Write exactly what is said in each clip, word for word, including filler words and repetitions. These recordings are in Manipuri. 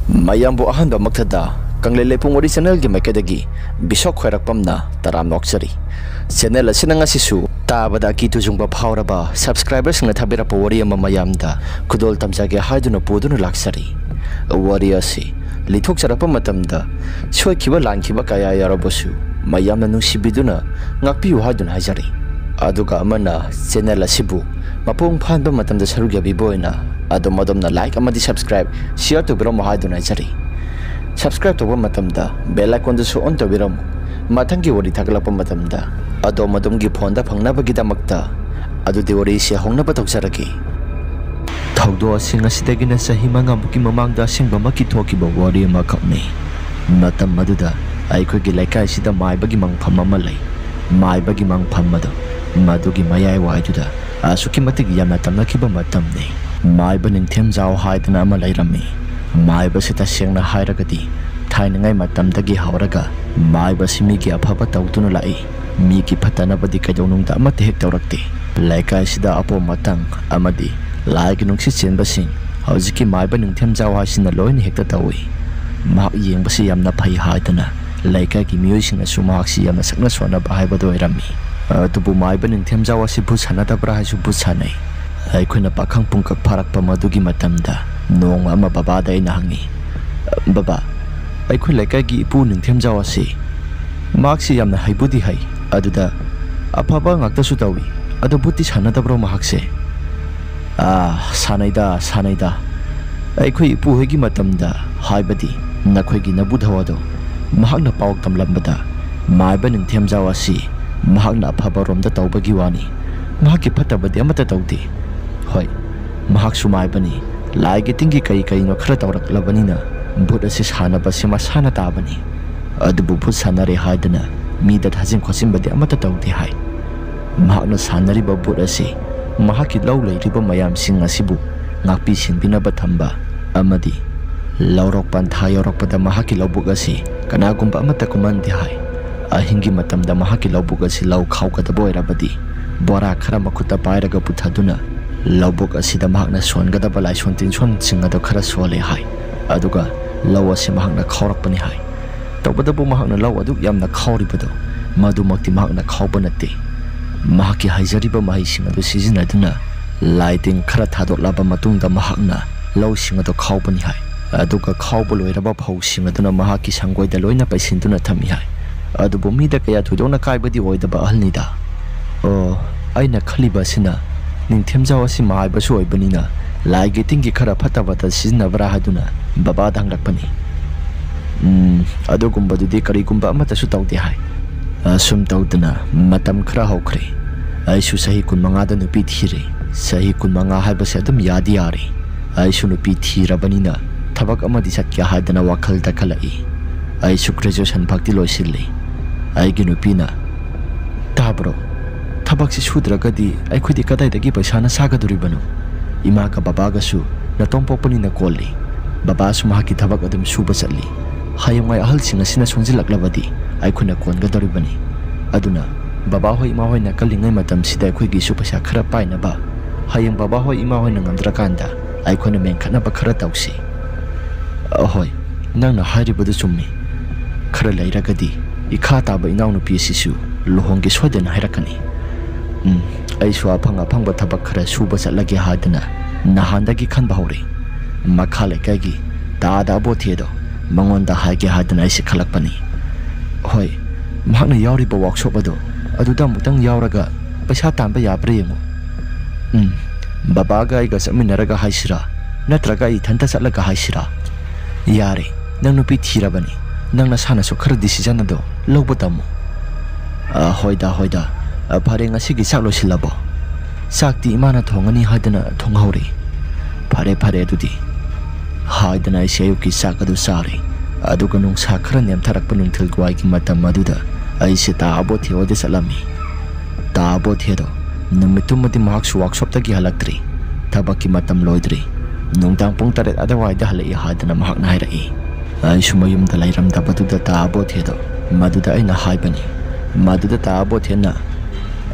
ꯃꯌꯥꯝꯕꯨ ꯑꯍꯥꯟꯕꯃꯛꯇꯗ ꯀꯪꯂꯩ ꯂꯩꯄꯨꯡ ꯋꯥꯔꯤ ꯆꯦꯅꯦꯜꯒꯤ ꯃꯥꯏꯀꯩꯗꯒꯤ ꯕꯤꯁꯣꯛ ꯈ꯭ꯋꯥꯏꯔꯥꯛꯄꯝꯅ ꯇꯔꯥꯝꯅ ꯑꯣꯛꯆꯔꯤ꯫ ꯆꯦꯅꯦꯜ ꯑꯁꯤꯅ ꯉꯁꯤꯁꯨ ꯇꯥꯕꯗ ꯑꯀꯤ ꯇꯨꯖꯨꯡꯕ ꯐꯥꯎꯔꯕ ꯁꯕꯁꯀ꯭ꯔꯥꯏꯕꯔꯁꯤꯡꯅ ꯊꯥꯕꯤꯔꯛꯄ ꯋꯥꯔꯤ ꯑꯃ ꯃꯌꯥꯝꯗ ꯈꯨꯗꯣꯜ ꯇꯝꯖꯒꯦ ꯍꯥꯏꯗꯨꯅ ꯄꯨꯗꯨꯅ ꯂꯥꯛꯆꯔꯤ꯫ ꯋꯥꯔꯤ ꯑꯁꯤ ꯂꯤꯊꯣꯛꯆꯔꯛꯄ ꯃꯇꯝꯗ ꯁꯣꯏꯈꯤꯕ ꯂꯥꯟꯈꯤꯕ ꯀꯌꯥ ꯌꯥꯎꯔꯕꯁꯨ ꯃꯌꯥꯝꯅ ꯅꯨꯡꯁꯤꯕꯤꯗꯨꯅ ꯉꯥꯛꯄꯤꯌꯨ ꯍꯥꯏꯗꯨꯅ ꯍꯥꯏꯖꯔꯤ꯫ ꯑꯗꯨꯒ ꯑꯃꯅ ꯆꯦꯅꯦꯜ ꯑꯁꯤꯕꯨ ꯃꯄꯨꯡ ꯐꯥꯍꯟꯕ ꯃꯇꯝꯗ ꯁꯔꯨꯛ ꯌꯥꯕꯤꯕ ꯑꯣꯏꯅ ꯑꯗꯣꯝ ꯑꯗꯣꯝꯅ ꯂꯥꯏꯛ ꯑꯃꯗꯤ ꯁꯕꯁꯀ꯭ꯔꯥꯏꯕ, ꯁꯤꯌꯔ ꯇꯧꯕꯤꯔꯝꯃꯨ ꯍꯥꯏꯗꯨꯅ ꯍꯥꯏꯖꯔꯤ꯫ ꯁꯕꯁꯀ꯭ꯔꯥꯏꯕ ꯇꯧꯕ ꯃꯇꯝꯗ ꯕꯦꯜ ꯑꯥꯏꯀꯣꯟꯗꯨꯁꯨ ꯑꯣꯟ ꯇꯧꯕꯤꯔꯝꯃꯨ꯫ ꯃꯊꯪꯒꯤ ꯋꯥꯔꯤ ꯊꯥꯒꯠꯂꯛꯄ ꯃꯇꯝꯗ ꯑꯗꯣꯝ ꯑꯗꯣꯝꯒꯤ ꯐꯣꯟꯗ ꯐꯪꯅꯕꯒꯤꯗꯃꯛꯇ꯫ ꯑꯗꯨꯗꯤ ꯋꯥꯔꯤꯁꯤ ꯍꯧꯅꯕ ꯇꯧꯖꯔꯒꯦ꯫ ꯊꯧꯗꯣꯛ ꯑꯁꯤ ꯉꯁꯤꯗꯒꯤꯅ ꯆꯍꯤ ꯃꯉꯥꯃꯨꯛꯀꯤ ꯃꯃꯥꯡꯗ ꯑꯁꯦꯡꯕꯃꯛꯀꯤ ꯊꯣꯛꯈꯤꯕ ꯋꯥꯔꯤ ꯑꯃꯈꯛꯅꯤ꯫ ꯃꯇꯝ ꯑꯗꯨꯗ ꯑꯩꯈꯣꯏꯒꯤ ꯂꯩꯀꯥꯏꯁꯤꯗ ꯃꯥꯏꯕꯒꯤ ꯃꯪꯐꯝ ꯑꯃ ꯂꯩ꯫ ꯃꯥꯏꯕꯒꯤ ꯃꯪꯐꯝ ꯑꯗꯨ ꯃꯗꯨꯒꯤ ꯃꯌꯥꯏ ꯋꯥꯏꯗꯨꯗ ꯑꯁꯨꯛꯀꯤ ꯃꯇꯤꯛ ꯌꯥꯝꯅ ꯇꯝꯅꯈꯤꯕ ꯃꯇꯝꯅꯤ꯫ ꯃꯥꯏꯕ ꯅꯤꯡꯊꯦꯝꯖꯥꯎ ꯍꯥꯏꯗꯅ ꯑꯃ ꯂꯩꯔꯝꯃꯤ꯫ ꯃꯥꯏꯕꯁꯤ ꯇꯁꯦꯡꯅ ꯍꯥꯏꯔꯒꯗꯤ ꯊꯥꯏꯅꯉꯥꯏ ꯃꯇꯝꯗꯒꯤ ꯍꯧꯔꯒ ꯃꯥꯏꯕꯁꯤ ꯃꯤꯒꯤ ꯑꯐꯕ ꯇꯧꯗꯨꯅ ꯂꯥꯛꯏ꯫ ꯃꯤꯒꯤ ꯐꯠꯇꯅꯕꯗꯤ ꯀꯩꯗꯧꯅꯨꯡꯗ ꯑꯃꯠꯇ ꯍꯦꯛ ꯇꯧꯔꯛꯇꯦ꯫ ꯂꯩꯀꯥꯏꯁꯤꯗ ꯑꯄꯣꯝ ꯑꯇꯪ ꯑꯃꯗꯤ ꯂꯥꯏꯒꯤ ꯅꯨꯡꯁꯤꯠ ꯆꯦꯟꯕꯁꯤꯡ ꯍꯧꯖꯤꯛꯀꯤ ꯃꯥꯏꯕ ꯅꯤꯡꯊꯦꯝꯖꯥꯎ ꯍꯥꯏꯁꯤꯅ ꯂꯣꯏꯅ ꯍꯦꯛꯇ ꯇꯧꯏ꯫ ꯃꯍꯥꯛ ꯌꯦꯡꯕꯁꯤ ꯌꯥꯝꯅ ꯐꯩ ꯍꯥꯏꯗꯅ ꯂꯩꯀꯥꯏꯒꯤ ꯃꯤꯑꯣꯏꯁꯤꯡꯅꯁꯨ ꯃꯍꯥꯛꯁꯤ ꯌꯥꯝꯅ ꯁꯛꯅ ꯁꯣꯟꯅꯕ ꯍꯥꯏꯕꯗꯨ ꯑꯣꯏꯔꯝꯃꯤ꯫ ꯑꯗꯨꯕꯨ ꯃꯥꯏꯕ ꯅꯤꯡꯊꯦꯝꯖꯥꯎ ꯑꯁꯤ ꯚꯨꯠ ꯁꯥꯟꯅꯗꯕ꯭ꯔꯥ ꯍꯥꯏꯁꯨ ꯚꯨꯠ ꯁꯥꯟꯅꯩ꯫ ꯑꯩꯈꯣꯏꯅ ꯄꯥꯈꯪ ꯄꯨꯡꯀꯛ ꯐꯥꯔꯛꯄ ꯃꯗꯨꯒꯤ ꯃꯇꯝꯗ ꯅꯣꯡꯃ ꯑꯃ ꯕꯕꯥꯗ ꯑꯩꯅ ꯍꯪꯉꯤ, "ꯕꯕꯥ, ꯑꯩꯈꯣꯏ ꯂꯩꯀꯥꯏꯒꯤ ꯏꯄꯨ ꯅꯤꯡꯊꯦꯝꯖꯥꯎ ꯑꯁꯤ ꯃꯍꯥꯛꯁꯤ ꯌꯥꯝꯅ ꯍꯩꯕꯨꯗꯤ ꯍꯩ, ꯑꯗꯨꯗ ꯑꯐꯕ ꯉꯥꯛꯇꯁꯨ ꯇꯧꯏ, ꯑꯗꯨ ꯚꯨꯠꯇꯤ ꯁꯥꯟꯅꯗꯕ꯭ꯔꯣ ꯃꯍꯥꯛꯁꯦ?" "ꯑꯥ, ꯁꯥꯟꯅꯩꯗ, ꯁꯥꯟꯅꯩꯗ꯫ ꯑꯩꯈꯣꯏ ꯏꯄꯨꯍꯣꯏꯒꯤ ꯃꯇꯝꯗ, ꯍꯥꯏꯕꯗꯤ ꯅꯈꯣꯏꯒꯤ ꯅꯕꯨꯙꯧ ꯑꯗꯣ, ꯃꯍꯥꯛꯅ ꯄꯥꯎ ꯇꯝꯂꯝꯕꯗ ꯃꯥꯏꯕ ꯅꯤꯡꯊꯦꯝꯖꯥꯎ ꯑꯁꯤ ꯃꯍꯥꯛꯅ ꯑꯐꯕꯔꯣꯝꯗ ꯇꯧꯕꯒꯤ ꯋꯥꯅꯤ, ꯃꯍꯥꯛꯀꯤ ꯐꯠꯇꯕꯗꯤ ꯑꯃꯠꯇ ꯇꯧꯗꯦ꯫ ꯍꯣꯏ, ꯃꯍꯥꯛꯁꯨ ꯃꯥꯏꯕꯅꯤ, ꯂꯥꯏꯒꯤ ꯇꯤꯟꯒꯤ ꯀꯔꯤ ꯀꯔꯤꯅꯣ ꯈꯔ ꯇꯧꯔꯛꯂꯕꯅꯤꯅ ꯚꯨꯠ ꯑꯁꯤ ꯁꯥꯟꯅꯕꯁꯤ ꯃꯁꯥꯅ ꯇꯥꯕꯅꯤ꯫ ꯑꯗꯨꯕꯨ ꯚꯨꯠ ꯁꯥꯟꯅꯔꯦ ꯍꯥꯏꯗꯅ ꯃꯤꯗ ꯊꯥꯖꯤꯟ ꯈꯣꯠꯆꯤꯟꯕꯗꯤ ꯑꯃꯠꯇ ꯇꯧꯗꯦ ꯍꯥꯏ꯫ ꯃꯍꯥꯛꯅ ꯁꯥꯟꯅꯔꯤꯕ ꯚꯨꯠ ꯑꯁꯤ ꯃꯍꯥꯛꯀꯤ ꯂꯧ ꯂꯩꯔꯤꯕ ꯃꯌꯥꯝꯁꯤꯡ ꯑꯁꯤꯕꯨ ꯉꯥꯛꯄꯤ ꯁꯦꯟꯕꯤꯅꯕ ꯊꯝꯕ ꯑꯃꯗꯤ ꯂꯧꯔꯣꯛ ꯄꯟꯊꯥ ꯌꯧꯔꯛꯄꯗ ꯃꯍꯥꯛꯀꯤ ꯂꯧꯕꯨꯛ ꯑꯁꯤ ꯀꯅꯥꯒꯨꯝꯕ ꯑꯃꯠꯇ ꯀꯨꯝꯍꯟꯗꯦ ꯍꯥꯏ꯫ ꯑꯍꯤꯡꯒꯤ ꯃꯇꯝꯗ ꯃꯍꯥꯛꯀꯤ ꯂꯧꯕꯨꯛ ꯑꯁꯤ ꯂꯧ ꯈꯥꯎꯒꯗꯕ ꯑꯣꯏꯔꯕꯗꯤ ꯕꯣꯔꯥ ꯈꯔ ꯃꯈꯨꯠꯇ ꯄꯥꯏꯔꯒ ꯄꯨꯊꯗꯨꯅ ꯂꯧꯕꯨꯛ ꯑꯁꯤꯗ ꯃꯍꯥꯛꯅ ꯁꯣꯟꯒꯗꯕ ꯂꯥꯏꯁꯣꯟ ꯇꯤꯟꯁꯣꯟꯁꯤꯡ ꯑꯗꯨ ꯈꯔ ꯁꯣꯜꯂꯦ ꯍꯥꯏ꯫ ꯑꯗꯨꯒ ꯂꯧ ꯑꯁꯤ ꯃꯍꯥꯛꯅ ꯈꯥꯎꯔꯛꯄꯅꯤ ꯍꯥꯏ꯫ ꯇꯧꯕꯇꯕꯨ ꯃꯍꯥꯛꯅ ꯂꯧ ꯑꯗꯨꯛ ꯌꯥꯝꯅ ꯈꯥꯎꯔꯤꯕꯗꯣ, ꯃꯗꯨꯃꯛꯇꯤ ꯃꯍꯥꯛꯅ ꯈꯥꯎꯕ ꯅꯠꯇꯦ꯫ ꯃꯍꯥꯛꯀꯤ ꯍꯩꯖꯔꯤꯕ ꯃꯍꯩꯁꯤꯡ ꯑꯗꯨ ꯁꯤꯖꯤꯟꯅꯗꯨꯅ ꯂꯥꯏꯇꯤꯟ ꯈꯔ ꯊꯥꯗꯣꯛꯂꯕ ꯃꯇꯨꯡꯗ ꯃꯍꯥꯛꯅ ꯂꯧꯁꯤꯡ ꯑꯗꯨ ꯈꯥꯎꯕꯅꯤ ꯍꯥꯏ꯫ ꯑꯗꯨꯒ ꯈꯥꯎꯕ ꯂꯣꯏꯔꯕ ꯐꯧꯁꯤꯡ ꯑꯗꯨꯅ ꯃꯍꯥꯛꯀꯤ ꯁꯪꯒꯣꯏꯗ ꯂꯣꯏꯅ ꯄꯩꯁꯤꯟꯗꯨꯅ ꯊꯝꯃꯤ ꯍꯥꯏ꯫ ꯑꯗꯨꯕꯨ ꯃꯤꯗ ꯀꯌꯥ ꯊꯣꯏꯗꯣꯛꯅ ꯀꯥꯏꯕꯗꯤ ꯑꯣꯏꯗꯕ ꯑꯍꯜꯅꯤꯗ꯫ ꯑꯣ, ꯑꯩꯅ ꯈꯜꯂꯤꯕ ꯑꯁꯤꯅ, ꯅꯤꯡꯊꯦꯝꯖꯥꯎ ꯑꯁꯤ ꯃꯥꯏꯕꯁꯨ ꯑꯣꯏꯕꯅꯤꯅ ꯂꯥꯏꯒꯤ ꯇꯤꯟꯒꯤ ꯈꯔ ꯐꯠꯇꯕꯗ ꯁꯤꯖꯤꯟꯅꯕ꯭ꯔꯥ ꯍꯥꯏꯗꯨꯅ ꯕꯕꯥꯗ ꯍꯪꯂꯛꯄꯅꯤ꯫ "ꯎꯝ, ꯑꯗꯨꯒꯨꯝꯕꯗꯨꯗꯤ ꯀꯔꯤꯒꯨꯝꯕ ꯑꯃꯠꯇꯁꯨ ꯇꯧꯗꯦ ꯍꯥꯏ꯫" ꯑꯁꯨꯝ ꯇꯧꯗꯅ ꯃꯇꯝ ꯈꯔ ꯍꯧꯈ꯭ꯔꯦ꯫ ꯑꯩꯁꯨ ꯆꯍꯤ ꯀꯨꯟꯃꯉꯥꯗ ꯅꯨꯄꯤ ꯊꯤꯔꯦ꯫ ꯆꯍꯤ ꯀꯨꯟꯃꯉꯥ ꯍꯥꯏꯕꯁꯦ ꯑꯗꯨꯝ ꯌꯥꯗꯤ ꯌꯥꯔꯦ꯫ ꯑꯩꯁꯨ ꯅꯨꯄꯤ ꯊꯤꯔꯕꯅꯤꯅ ꯊꯕꯛ ꯑꯃꯗꯤ ꯆꯠꯀꯦ ꯍꯥꯏꯗꯅ ꯋꯥꯈꯜꯗ ꯈꯜꯂꯛꯏ꯫ ꯑꯩꯁꯨ graduation ꯐꯥꯎꯗꯤ ꯂꯣꯏꯁꯤꯜꯂꯤ꯫ ꯑꯩꯒꯤ ꯅꯨꯄꯤꯅ, "ꯇꯥꯕ꯭ꯔꯣ? ꯊꯕꯛꯁꯤ ꯁꯨꯗ꯭ꯔꯒꯗꯤ ꯑꯩꯈꯣꯏꯗꯤ ꯀꯗꯥꯏꯗꯒꯤ ꯄꯩꯁꯥꯅ ꯁꯥꯒꯗꯣꯔꯤꯕꯅꯣ? ꯏꯃꯥꯒ ꯕꯕꯥꯒꯁꯨ ꯅꯇꯣꯝ ꯄꯣꯛꯄꯅꯤꯅ ꯀꯣꯜꯂꯤ꯫ ꯕꯕꯥꯁꯨ ꯃꯍꯥꯛꯀꯤ ꯊꯕꯛ ꯑꯗꯨꯝ ꯁꯨꯕ ꯆꯠꯂꯤ꯫ ꯍꯌꯦꯡꯋꯥꯏ ꯑꯍꯜꯁꯤꯡ ꯑꯁꯤꯅ ꯁꯣꯟꯖꯤꯜꯂꯛꯂꯕꯗꯤ ꯑꯩꯈꯣꯏꯅ ꯀꯣꯟꯒꯗꯧꯔꯤꯕꯅꯤ꯫ ꯑꯗꯨꯅ ꯕꯕꯥꯍꯣꯏ ꯏꯃꯥꯍꯣꯏꯅ ꯀꯜꯂꯤꯉꯩ ꯃꯇꯝꯁꯤꯗ ꯑꯩꯈꯣꯏꯒꯤꯁꯨ ꯄꯩꯁꯥ ꯈꯔ ꯄꯥꯏꯅꯕ, ꯍꯌꯦꯡ ꯕꯕꯥꯍꯣꯏ ꯏꯃꯥꯍꯣꯏꯅ ꯉꯝꯗ꯭ꯔꯀꯥꯟꯗ ꯑꯩꯈꯣꯏꯅ ꯃꯦꯟꯈꯠꯅꯕ ꯈꯔ ꯇꯧꯁꯤ꯫" "ꯑꯍꯣꯏ, ꯅꯪꯅ ꯍꯥꯏꯔꯤꯕꯗꯨ ꯆꯨꯝꯃꯤ꯫ ꯈꯔ ꯂꯩꯔꯒꯗꯤ ꯏꯈꯥ ꯇꯥꯕ ꯏꯅꯥꯎꯅꯨꯄꯤ ꯑꯁꯤꯁꯨ ꯂꯨꯍꯣꯡꯒꯦ ꯁꯣꯏꯗꯅ ꯍꯥꯏꯔꯛꯀꯅꯤ꯫ ꯎꯝ, ꯑꯩꯁꯨ ꯑꯐꯪ ꯑꯐꯪꯕ ꯊꯕꯛ ꯈꯔ ꯁꯨꯕ ꯆꯠꯂꯒꯦ ꯍꯥꯏꯗꯅ ꯅꯍꯥꯟꯗꯒꯤ ꯈꯟꯕ ꯍꯧꯔꯦ꯫" ꯃꯈꯥ ꯂꯩꯀꯥꯏꯒꯤ ꯇꯥꯗ ꯑꯕꯣꯊꯦꯗꯣ ꯃꯉꯣꯟꯗ ꯍꯥꯏꯒꯦ ꯍꯥꯏꯗꯅ ꯑꯩꯁꯦ ꯈꯜꯂꯛꯄꯅꯤ꯫ "ꯍꯣꯏ, ꯃꯍꯥꯛꯅ ꯌꯥꯎꯔꯤꯕ workshop ꯑꯗꯣ ꯑꯗꯨꯗ ꯑꯃꯨꯛꯇꯪ ꯌꯥꯎꯔꯒ ꯄꯩꯁꯥ ꯇꯥꯟꯕ ꯌꯥꯕ꯭ꯔꯥ ꯌꯦꯡꯉꯨ꯫" "ꯎꯝ, ꯕꯕꯥꯒ ꯑꯩꯒ ꯆꯠꯃꯤꯟꯅꯔꯒ ꯍꯥꯏꯁꯤꯔꯥ, ꯅꯠꯇ꯭ꯔꯒ ꯑꯩ ꯏꯊꯟꯇ ꯆꯠꯂꯒ ꯍꯥꯏꯁꯤꯔꯥ?" "ꯌꯥꯔꯦ, ꯅꯪ ꯅꯨꯄꯤ ꯊꯤꯔꯕꯅꯤ, ꯅꯪ ꯅꯁꯥꯅꯁꯨ ꯈꯔ decision ꯑꯗꯣ ꯂꯧꯕ ꯇꯝꯃꯨ꯫" "ꯑ, ꯍꯣꯏꯗ, ꯍꯣꯏꯗ꯫ ꯑ, ꯐꯔꯦ, ꯉꯁꯤꯒꯤ ꯆꯥꯛ ꯂꯣꯏꯁꯤꯜꯂꯕꯣ?" "ꯆꯥꯛꯇꯤ ꯏꯃꯥꯅ ꯊꯣꯡꯉꯅꯤ ꯍꯥꯏꯗꯅ ꯊꯣꯡꯍꯧꯔꯤ꯫" "ꯐꯔꯦ, ꯐꯔꯦ ꯑꯗꯨꯗꯤ" ꯍꯥꯏꯗꯅ ꯑꯩꯁꯦ ꯑꯌꯨꯛꯀꯤ ꯆꯥꯛ ꯑꯗꯨ ꯆꯥꯔꯦ꯫ ꯑꯗꯨꯒ ꯅꯨꯡꯁꯥ ꯈꯔ ꯅꯦꯝꯊꯔꯛꯄ ꯅꯨꯡꯊꯤꯜ ꯋꯥꯏꯒꯤ ꯃꯇꯝ ꯑꯗꯨꯗ ꯑꯩꯁꯦ ꯇꯥ ꯑꯕꯣꯊꯦ ꯍꯣꯏꯗ ꯆꯠꯂꯝꯃꯤ꯫ ꯇꯥ ꯑꯕꯣꯊꯦꯗꯣ ꯅꯨꯃꯤꯠꯇꯨꯃꯗꯤ ꯃꯍꯥꯛꯁꯨ workshopꯇꯒꯤ ꯍꯜꯂꯛꯇ꯭ꯔꯤ꯫ ꯊꯕꯛꯀꯤ ꯃꯇꯝ ꯂꯣꯏꯗ꯭ꯔꯤ꯫ ꯅꯨꯡꯗꯥꯡ ꯄꯨꯡ ꯇꯔꯦꯠ ꯑꯗꯨꯋꯥꯏꯗ ꯍꯜꯂꯛꯏ ꯍꯥꯏꯗꯅ ꯃꯍꯥꯛꯅ ꯍꯥꯏꯔꯛꯏ꯫ ꯑꯩꯁꯨ ꯃꯌꯨꯝꯗ ꯂꯩꯔꯝꯗꯕꯗꯨꯗ ꯇꯥ ꯑꯕꯣꯊꯦꯗꯣ ꯃꯗꯨꯗ ꯑꯩꯅ ꯍꯥꯏꯕꯅꯤ꯫ ꯃꯗꯨꯗ ꯇꯥ ꯑꯕꯣꯊꯦꯅ,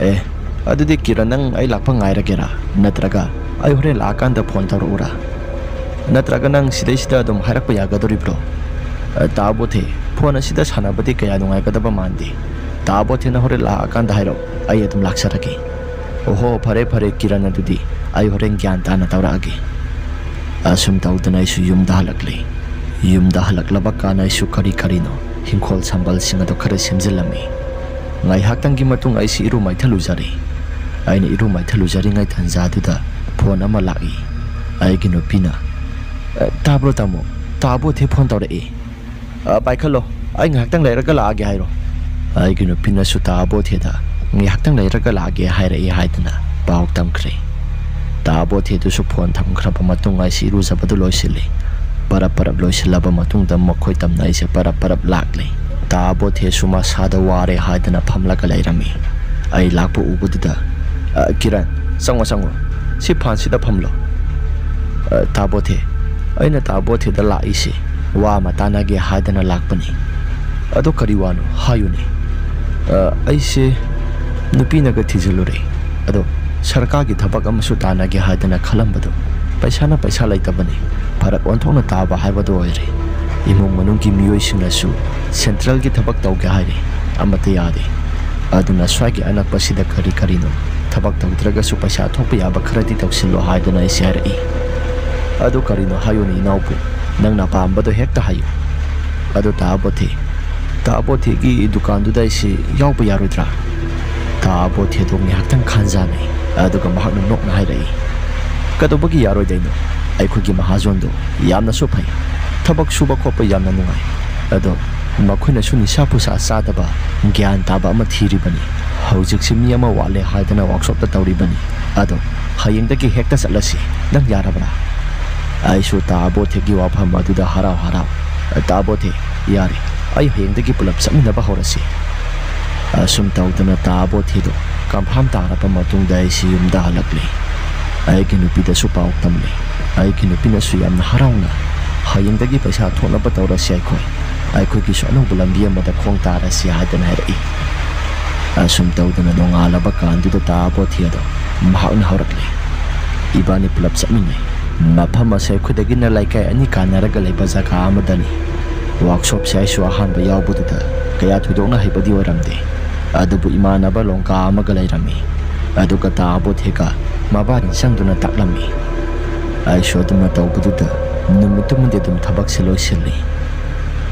"ꯑꯦ, ꯑꯗꯨꯗꯤ ꯀꯤꯔꯟ, ꯅꯪ ꯑꯩ ꯂꯥꯛꯄ ꯉꯥꯏꯔꯒꯦꯔꯥ? ꯅꯠꯇ꯭ꯔꯒ ꯑꯩ ꯍꯣꯔꯦꯟ ꯂꯥꯛꯑꯀꯥꯟꯗ phone ꯇꯧꯔꯛꯎꯔꯥ?" ꯅꯠꯇ꯭ꯔꯒ ꯅꯪ ꯁꯤꯗꯩꯁꯤꯗ ꯑꯗꯨꯝ ꯍꯥꯏꯔꯛꯄ ꯌꯥꯒꯗꯣꯔꯤꯕ꯭ꯔꯣ? ꯑ, ꯇꯥ ꯕꯣꯊꯦ, ꯐꯣꯟ ꯑꯁꯤꯗ ꯁꯥꯟꯅꯕꯗꯤ ꯀꯌꯥ ꯅꯨꯡꯉꯥꯏꯒꯗꯕ ꯃꯥꯟꯗꯦ꯫ ꯇꯥ ꯕꯣꯊꯦꯅ ꯍꯣꯔꯦꯟ ꯂꯥꯛꯑꯀꯥꯟꯗ ꯍꯥꯏꯔꯛꯑꯣ, ꯑꯩ ꯑꯗꯨꯝ ꯂꯥꯛꯆꯔꯒꯦ꯫ ꯑꯣꯍꯣ, ꯐꯔꯦ ꯐꯔꯦ ꯀꯤꯔꯟ, ꯑꯗꯨꯗꯤ ꯑꯩ ꯍꯣꯔꯦꯟ ꯒ꯭ꯌꯥꯟ ꯇꯥꯅ ꯇꯧꯔꯛꯑꯒꯦ꯫ ꯑꯁꯨꯝ ꯇꯧꯗꯅ ꯑꯩꯁꯨ ꯌꯨꯝꯗ ꯍꯜꯂꯛꯂꯦ꯫ ꯌꯨꯝꯗ ꯍꯜꯂꯛꯂꯕ ꯀꯥꯟꯗ ꯑꯩꯁꯨ ꯀꯔꯤ ꯀꯔꯤꯅꯣ ꯍꯤꯡꯈꯣꯜ ꯁꯝꯕꯜꯁꯤꯡ ꯑꯗꯨ ꯈꯔ ꯁꯦꯝꯖꯤꯜꯂꯝꯃꯤ꯫ ꯉꯥꯏꯍꯥꯛꯇꯪꯒꯤ ꯃꯇꯨꯡ ꯑꯩꯁꯤ ꯏꯔꯨ ꯃꯥꯏꯊ ꯂꯨꯖꯔꯦ꯫ ꯑꯩꯅ ꯏꯔꯨ ꯃꯥꯏꯊ ꯂꯨꯖꯔꯤꯉꯩ ꯇꯥꯟꯖꯥꯗꯨꯗ ꯐꯣꯟ ꯑꯃ ꯂꯥꯛꯏ꯫ ꯑꯩꯒꯤ ꯅꯨꯄꯤꯅ, "ꯑ, ꯇꯥꯕ꯭ꯔꯣ ꯇꯥꯃꯣ? ꯇꯥ ꯕꯣꯊꯦ ꯐꯣꯟ ꯇꯧꯔꯛꯑꯦ꯫ ꯑ, ꯄꯥꯏꯈꯠꯂꯣ, ꯑꯩ ꯉꯥꯏꯍꯥꯛꯇꯪ ꯂꯩꯔꯒ ꯂꯥꯛꯑꯒꯦ ꯍꯥꯏꯔꯣ?" ꯑꯩꯒꯤ ꯅꯨꯄꯤꯅꯁꯨ ꯇꯥ ꯕꯣꯊꯦꯗ ꯉꯥꯏꯍꯥꯛꯇꯪ ꯂꯩꯔꯒ ꯂꯥꯛꯑꯒꯦ ꯍꯥꯏꯔꯛꯑꯦ ꯍꯥꯏꯗꯨꯅ ꯄꯥꯎ ꯇꯝꯈ꯭ꯔꯦ꯫ ꯇꯥ ꯕꯣꯊꯦꯗꯨꯁꯨ ꯐꯣꯟ ꯊꯝꯈ꯭ꯔꯕ ꯃꯇꯨꯡ ꯑꯩꯁꯤ ꯏꯔꯨꯖꯕꯗꯨ ꯂꯣꯏꯁꯤꯜꯂꯤ꯫ ꯄꯔꯞ ꯄꯔꯞ ꯂꯣꯏꯁꯤꯜꯂꯕ ꯃꯇꯨꯡꯗ ꯃꯈꯣꯏ ꯇꯝꯅ ꯑꯩꯁꯦ ꯄꯔꯞ ꯄꯔꯞ ꯂꯥꯛꯂꯤ꯫ ꯇꯥ ꯕꯣꯊꯦꯁꯨ ꯃꯁꯥꯗ ꯋꯥꯔꯦ ꯍꯥꯏꯗꯅ ꯐꯝꯂꯒ ꯂꯩꯔꯝꯃꯤ꯫ ꯑꯩ ꯂꯥꯛꯄ ꯎꯕꯗꯨꯗ, "ꯑ, ꯀꯤꯔꯟ, ꯆꯪꯉꯣ, ꯆꯪꯉꯣ꯫ ꯁꯤ ꯐꯥꯟꯁꯤꯗ ꯐꯝꯂꯣ꯫" "ꯑ, ꯇꯥ ꯕꯣꯊꯦ, ꯑꯩꯅ ꯇꯥ ꯕꯣꯊꯦꯗ ꯂꯥꯛꯏꯁꯦ ꯋꯥ ꯑꯃ ꯇꯥꯟꯅꯒꯦ ꯍꯥꯏꯗꯅ ꯂꯥꯛꯄꯅꯤ꯫" "ꯑꯗꯣ ꯀꯔꯤ ꯋꯥꯅꯣ? ꯍꯥꯏꯌꯨꯅꯦ꯫" "ꯑ, ꯑꯩꯁꯦ ꯅꯨꯄꯤꯅꯒ ꯊꯤꯖꯤꯜꯂꯨꯔꯦ꯫ ꯑꯗꯣ ꯁꯔꯀꯥꯔꯒꯤ ꯊꯕꯛ ꯑꯃꯁꯨ ꯇꯥꯟꯅꯒꯦ ꯍꯥꯏꯗꯅ ꯈꯜꯂꯝꯕꯗꯣ ꯄꯩꯁꯥꯅ ꯄꯩꯁꯥ ꯂꯩꯇꯕꯅꯤ꯫ ꯐꯔꯛ ꯑꯣꯟꯊꯣꯛꯅ ꯇꯥꯕ ꯍꯥꯏꯕꯗꯣ ꯑꯣꯏꯔꯦ꯫ ꯏꯃꯨꯡ ꯃꯅꯨꯡꯒꯤ ꯃꯤꯑꯣꯏꯁꯤꯡꯅꯁꯨ ꯁꯦꯟꯇ꯭ꯔꯦꯜꯒꯤ ꯊꯕꯛ ꯇꯧꯒꯦ ꯍꯥꯏꯔꯦ, ꯑꯃꯠꯇ ꯌꯥꯗꯦ꯫ ꯑꯗꯨꯅ ꯁ꯭ꯋꯥꯏꯒꯤ ꯑꯅꯛꯄꯁꯤꯗ ꯀꯔꯤ ꯀꯔꯤꯅꯣ ꯊꯕꯛ ꯇꯧꯗ꯭ꯔꯒꯁꯨ ꯄꯩꯁꯥ ꯊꯣꯛꯄ ꯌꯥꯕ ꯈꯔꯗꯤ ꯇꯧꯁꯤꯜꯂꯣ ꯍꯥꯏꯗꯅ ꯑꯩꯁꯦ ꯍꯥꯏꯔꯛꯏ꯫" "ꯑꯗꯨ ꯀꯔꯤꯅꯣ ꯍꯥꯏꯌꯨꯅꯦ ꯏꯅꯥꯎꯕꯨ, ꯅꯪꯅ ꯑꯄꯥꯝꯕꯗꯣ ꯍꯦꯛꯇ ꯍꯥꯏꯌꯨ꯫" "ꯑꯗꯣ ꯇꯥ ꯕꯣꯊꯦ, ꯇꯥ ꯕꯣꯊꯦꯒꯤ ꯗꯨꯀꯥꯟꯗꯨꯗ ꯑꯩꯁꯦ ꯌꯥꯎꯕ ꯌꯥꯔꯣꯏꯗ꯭ꯔꯥ?" ꯇꯥ ꯕꯣꯊꯦꯗꯣ ꯉꯥꯏꯍꯥꯛꯇꯪ ꯈꯟꯖꯥꯟꯅꯩ, ꯑꯗꯨꯒ ꯃꯍꯥꯛꯅ ꯅꯣꯛꯅ ꯍꯥꯏꯔꯛꯏ, "ꯀꯩꯗꯧꯕꯒꯤ ꯌꯥꯔꯣꯏꯗꯣꯏꯅꯣ? ꯑꯩꯈꯣꯏꯒꯤ ꯃꯍꯥꯖꯣꯟꯗꯣ ꯌꯥꯝꯅꯁꯨ ꯐꯩ, ꯊꯕꯛ ꯁꯨꯕ ꯈꯣꯠꯄ ꯌꯥꯝꯅ ꯅꯨꯡꯉꯥꯏ꯫ ꯑꯗꯣ ꯃꯈꯣꯏꯅꯁꯨ ꯅꯤꯁꯥ ꯄꯨꯁꯥ ꯆꯥꯗꯕ, ꯒ꯭ꯌꯥꯟ ꯇꯥꯕ ꯑꯃ ꯊꯤꯔꯤꯕꯅꯤ꯫ ꯍꯧꯖꯤꯛꯁꯤ ꯃꯤ ꯑꯃ ꯋꯥꯠꯂꯦ ꯍꯥꯏꯗꯅ ꯋꯥꯛꯁꯣꯞꯇ ꯇꯧꯔꯤꯕꯅꯤ꯫ ꯑꯗꯣ ꯍꯌꯦꯡꯗꯒꯤ ꯍꯦꯛꯇ ꯆꯠꯂꯁꯤ꯫ ꯅꯪ ꯌꯥꯔꯕ꯭ꯔꯥ?" ꯑꯩꯁꯨ ꯇꯥ ꯕꯣꯊꯦꯒꯤ ꯋꯥꯐꯝ ꯑꯗꯨꯗ ꯍꯔꯥꯎ ꯍꯔꯥꯎ, "ꯇꯥ ꯕꯣꯊꯦ, ꯌꯥꯔꯦ, ꯑꯩ ꯍꯌꯦꯡꯗꯒꯤ ꯄꯨꯂꯞ ꯆꯠꯃꯤꯟꯅꯕ ꯍꯧꯔꯁꯤ꯫" ꯑꯁꯨꯝ ꯇꯧꯗꯅ ꯇꯥ ꯕꯣꯊꯦꯗꯣ ꯀꯟꯐꯥꯝ ꯇꯥꯔꯕ ꯃꯇꯨꯡꯗ ꯑꯩꯁꯤ ꯌꯨꯝꯗ ꯍꯜꯂꯛꯂꯦ꯫ ꯑꯩꯒꯤ ꯅꯨꯄꯤꯗꯁꯨ ꯄꯥꯎ ꯇꯝꯂꯦ꯫ ꯑꯩꯒꯤ ꯅꯨꯄꯤꯅꯁꯨ ꯌꯥꯝꯅ ꯍꯔꯥꯎꯅ, "ꯍꯌꯦꯡꯗꯒꯤ ꯄꯩꯁꯥ ꯊꯣꯛꯅꯕ ꯇꯧꯔꯁꯤ ꯑꯩꯈꯣꯏ꯫ ꯑꯩꯈꯣꯏꯒꯤꯁꯨ ꯑꯅꯧꯕ ꯂꯝꯕꯤ ꯑꯃꯗ ꯈꯣꯡ ꯇꯥꯔꯁꯤ" ꯍꯥꯏꯗꯅ ꯍꯥꯏꯔꯛꯏ꯫ ꯑꯁꯨꯝ ꯇꯧꯗꯅ ꯅꯣꯡꯉꯥꯜꯂꯕ ꯀꯥꯟꯗꯨꯗ ꯇꯥ ꯕꯣꯊꯦꯗꯣ ꯃꯍꯥꯛꯅ ꯍꯧꯔꯛꯂꯦ꯫ ꯏꯕꯥꯅꯤ ꯄꯨꯂꯞ ꯆꯠꯃꯤꯟꯅꯩ꯫ ꯃꯐꯝ ꯑꯁꯦ ꯑꯩꯈꯣꯏꯗꯒꯤꯅ ꯂꯩꯀꯥꯏ ꯑꯅꯤ ꯀꯥꯟꯅꯔꯒ ꯂꯩꯕ ꯖꯒꯥ ꯑꯃꯗꯅꯤ꯫ ꯋꯥꯔꯛꯁꯣꯞꯁꯦ ꯑꯩꯁꯨ ꯑꯍꯥꯟꯕ ꯌꯥꯎꯕꯗꯨꯗ ꯀꯌꯥ ꯊꯣꯏꯗꯣꯛꯅ ꯍꯩꯕꯗꯤ ꯑꯣꯏꯔꯝꯗꯦ꯫ ꯑꯗꯨꯕꯨ ꯏꯃꯥꯟꯅꯕ ꯂꯣꯡꯀꯥ ꯑꯃꯒ ꯂꯩꯔꯝꯃꯤ꯫ ꯑꯗꯨꯒ ꯇꯥ ꯑꯕꯣꯊꯦꯒ ꯃꯕꯥꯅꯤ ꯆꯪꯗꯨꯅ ꯇꯥꯛꯂꯝꯃꯤ꯫ ꯑꯩꯁꯨ ꯑꯗꯨꯝꯅ ꯇꯧꯕꯗꯨꯗ ꯅꯨꯃꯤꯠꯇꯨꯃꯗꯤ ꯑꯗꯨꯝ ꯊꯕꯛꯁꯦ ꯂꯣꯏꯁꯤꯜꯂꯤ꯫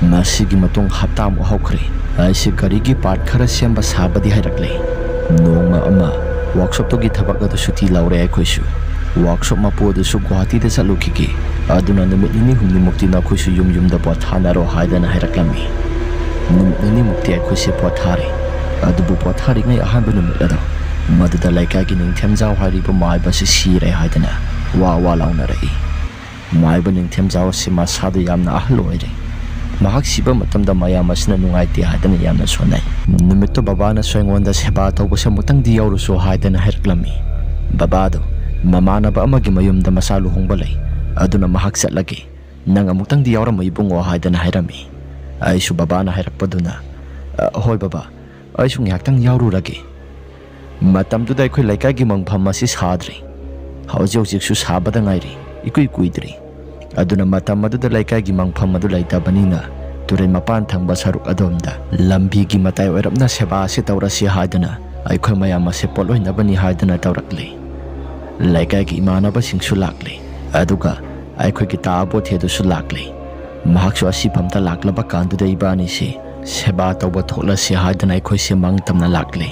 ꯃꯁꯤꯒꯤ ꯃꯇꯨꯡ ꯍꯞꯇꯥꯃꯨꯛ ꯍꯧꯈ꯭ꯔꯦ꯫ ꯑꯩꯁꯦ ꯒꯥꯔꯤꯒꯤ ꯄꯥꯔꯠ ꯈꯔ ꯁꯦꯝꯕ ꯁꯥꯕꯗꯤ ꯍꯩꯔꯛꯂꯦ꯫ ꯅꯣꯡꯃ ꯑꯃ ꯋꯥꯔꯛꯁꯣꯞꯇꯨꯒꯤ ꯊꯕꯛ ꯑꯗꯨ ꯁꯨꯇꯤ ꯂꯧꯔꯦ ꯑꯩꯈꯣꯏꯁꯨ꯫ ꯋꯥꯔꯛꯁꯣꯞ ꯃꯄꯨ ꯑꯗꯨꯁꯨ ꯒꯨꯋꯥꯍꯥꯇꯤꯗ ꯆꯠꯂꯨꯈꯤꯒꯦ, ꯑꯗꯨꯅ ꯅꯨꯃꯤꯠ ꯅꯤꯅꯤ ꯍꯨꯝꯅꯤꯃꯨꯛꯇꯤ ꯅꯈꯣꯏꯁꯨ ꯌꯨꯝ ꯌꯨꯝꯗ ꯄꯣꯊꯥꯅꯔꯣ ꯍꯥꯏꯗꯅ ꯍꯥꯏꯔꯛꯂꯝꯃꯤ꯫ ꯅꯨꯃꯤꯠ ꯅꯤꯅꯤꯃꯨꯛꯇꯤ ꯑꯩꯈꯣꯏꯁꯦ ꯄꯣꯊꯥꯔꯦ꯫ ꯑꯗꯨꯕꯨ ꯄꯣꯊꯥꯔꯤꯉꯩ ꯑꯍꯥꯟꯕ ꯅꯨꯃꯤꯠ ꯑꯗꯣ, ꯃꯗꯨꯗ ꯂꯩꯀꯥꯏꯒꯤ ꯅꯤꯡꯊꯦꯝꯖꯥꯎ ꯍꯥꯏꯔꯤꯕ ꯃꯥꯏꯕ ꯑꯁꯤ ꯁꯤꯔꯦ ꯍꯥꯏꯗꯅ ꯋꯥ ꯋꯥ ꯂꯥꯎꯅꯔꯛꯏ꯫ ꯃꯥꯏꯕ ꯅꯤꯡꯊꯦꯝꯖꯥꯎ ꯑꯁꯤ ꯃꯁꯥꯗ ꯌꯥꯝꯅ ꯑꯍꯜ ꯑꯣꯏꯔꯦ꯫ ꯃꯍꯥꯛ ꯁꯤꯕ ꯃꯇꯝꯗ ꯃꯌꯥꯝ ꯑꯁꯤꯅ ꯅꯨꯡꯉꯥꯏꯇꯦ ꯍꯥꯏꯗꯅ ꯌꯥꯝꯅ ꯁꯣꯟꯅꯩ꯫ ꯅꯨꯃꯤꯠꯇꯨ ꯕꯕꯥꯅꯁꯨ ꯑꯩꯉꯣꯟꯗ ꯁꯦꯕꯥ ꯇꯧꯕꯁꯦ ꯑꯃꯨꯛꯇꯪꯗꯤ ꯌꯥꯎꯔꯨꯁꯨ ꯍꯥꯏꯗꯅ ꯍꯥꯏꯔꯛꯂꯝꯃꯤ꯫ ꯕꯕꯥꯗꯨ ꯃꯃꯥꯟꯅꯕ ꯑꯃꯒꯤ ꯃꯌꯨꯝꯗ ꯃꯆꯥ ꯂꯨꯍꯣꯡꯕ ꯂꯩ, ꯑꯗꯨꯅ ꯃꯍꯥꯛ ꯆꯠꯂꯒꯦ, ꯅꯪ ꯑꯃꯨꯛꯇꯪꯗꯤ ꯌꯥꯎꯔꯝꯃꯨ ꯏꯕꯨꯡꯉꯣ ꯍꯥꯏꯗꯅ ꯍꯥꯏꯔꯝꯃꯤ꯫ ꯑꯩꯁꯨ ꯕꯕꯥꯅ ꯍꯥꯏꯔꯛꯄꯗꯨꯅ, "ꯑ, ꯍꯣꯏ ꯕꯕꯥ, ꯑꯩꯁꯨ ꯉꯥꯏꯍꯥꯛꯇꯪ ꯌꯥꯎꯔꯨꯔꯒꯦ"꯫ ꯃꯇꯝꯗꯨꯗ ꯑꯩꯈꯣꯏ ꯂꯩꯀꯥꯏꯒꯤ ꯃꯪꯐꯝ ꯑꯁꯤ ꯁꯥꯗ꯭ꯔꯤ꯫ ꯍꯧꯖꯤꯛ ꯍꯧꯖꯤꯛꯁꯨ ꯁꯥꯕꯗ ꯉꯥꯏꯔꯤ, ꯏꯀꯨꯏ ꯀꯨꯏꯗ꯭ꯔꯤ꯫ ꯑꯗꯨꯅ ꯃꯇꯝ ꯑꯗꯨꯗ ꯂꯩꯀꯥꯏꯒꯤ ꯃꯪꯐꯝ ꯑꯗꯨ ꯂꯩꯇꯕꯅꯤꯅ ꯇꯨꯔꯦꯜ ꯃꯄꯥꯟ ꯊꯪꯕ ꯁꯔꯨꯛ ꯑꯗꯣꯝꯗ ꯂꯝꯕꯤꯒꯤ ꯃꯇꯥꯏ ꯑꯣꯏꯔꯞꯅ ꯁꯦꯕꯥ ꯑꯁꯤ ꯇꯧꯔꯁꯤ ꯍꯥꯏꯗꯨꯅ ꯑꯩꯈꯣꯏ ꯃꯌꯥꯝ ꯑꯁꯦ ꯄꯣꯠꯂꯣꯏꯅꯕꯅꯤ ꯍꯥꯏꯗꯨꯅ ꯇꯧꯔꯛꯂꯤ꯫ ꯂꯩꯀꯥꯏꯒꯤ ꯏꯃꯥꯟꯅꯕꯁꯤꯡꯁꯨ ꯂꯥꯛꯂꯤ꯫ ꯑꯗꯨꯒ ꯑꯩꯈꯣꯏꯒꯤ ꯇꯥ ꯑꯕꯣꯊꯦꯗꯨꯁꯨ ꯂꯥꯛꯂꯤ꯫ ꯃꯍꯥꯛꯁꯨ ꯑꯁꯤꯐꯝꯗ ꯂꯥꯛꯂꯕ ꯀꯥꯟꯗꯨꯗ ꯏꯕꯥꯅꯤꯁꯤ ꯁꯦꯕꯥ ꯇꯧꯕ ꯊꯣꯛꯂꯁꯤ ꯍꯥꯏꯗꯨꯅ ꯑꯩꯈꯣꯏꯁꯦ ꯃꯪ ꯇꯝꯅ ꯂꯥꯛꯂꯤ꯫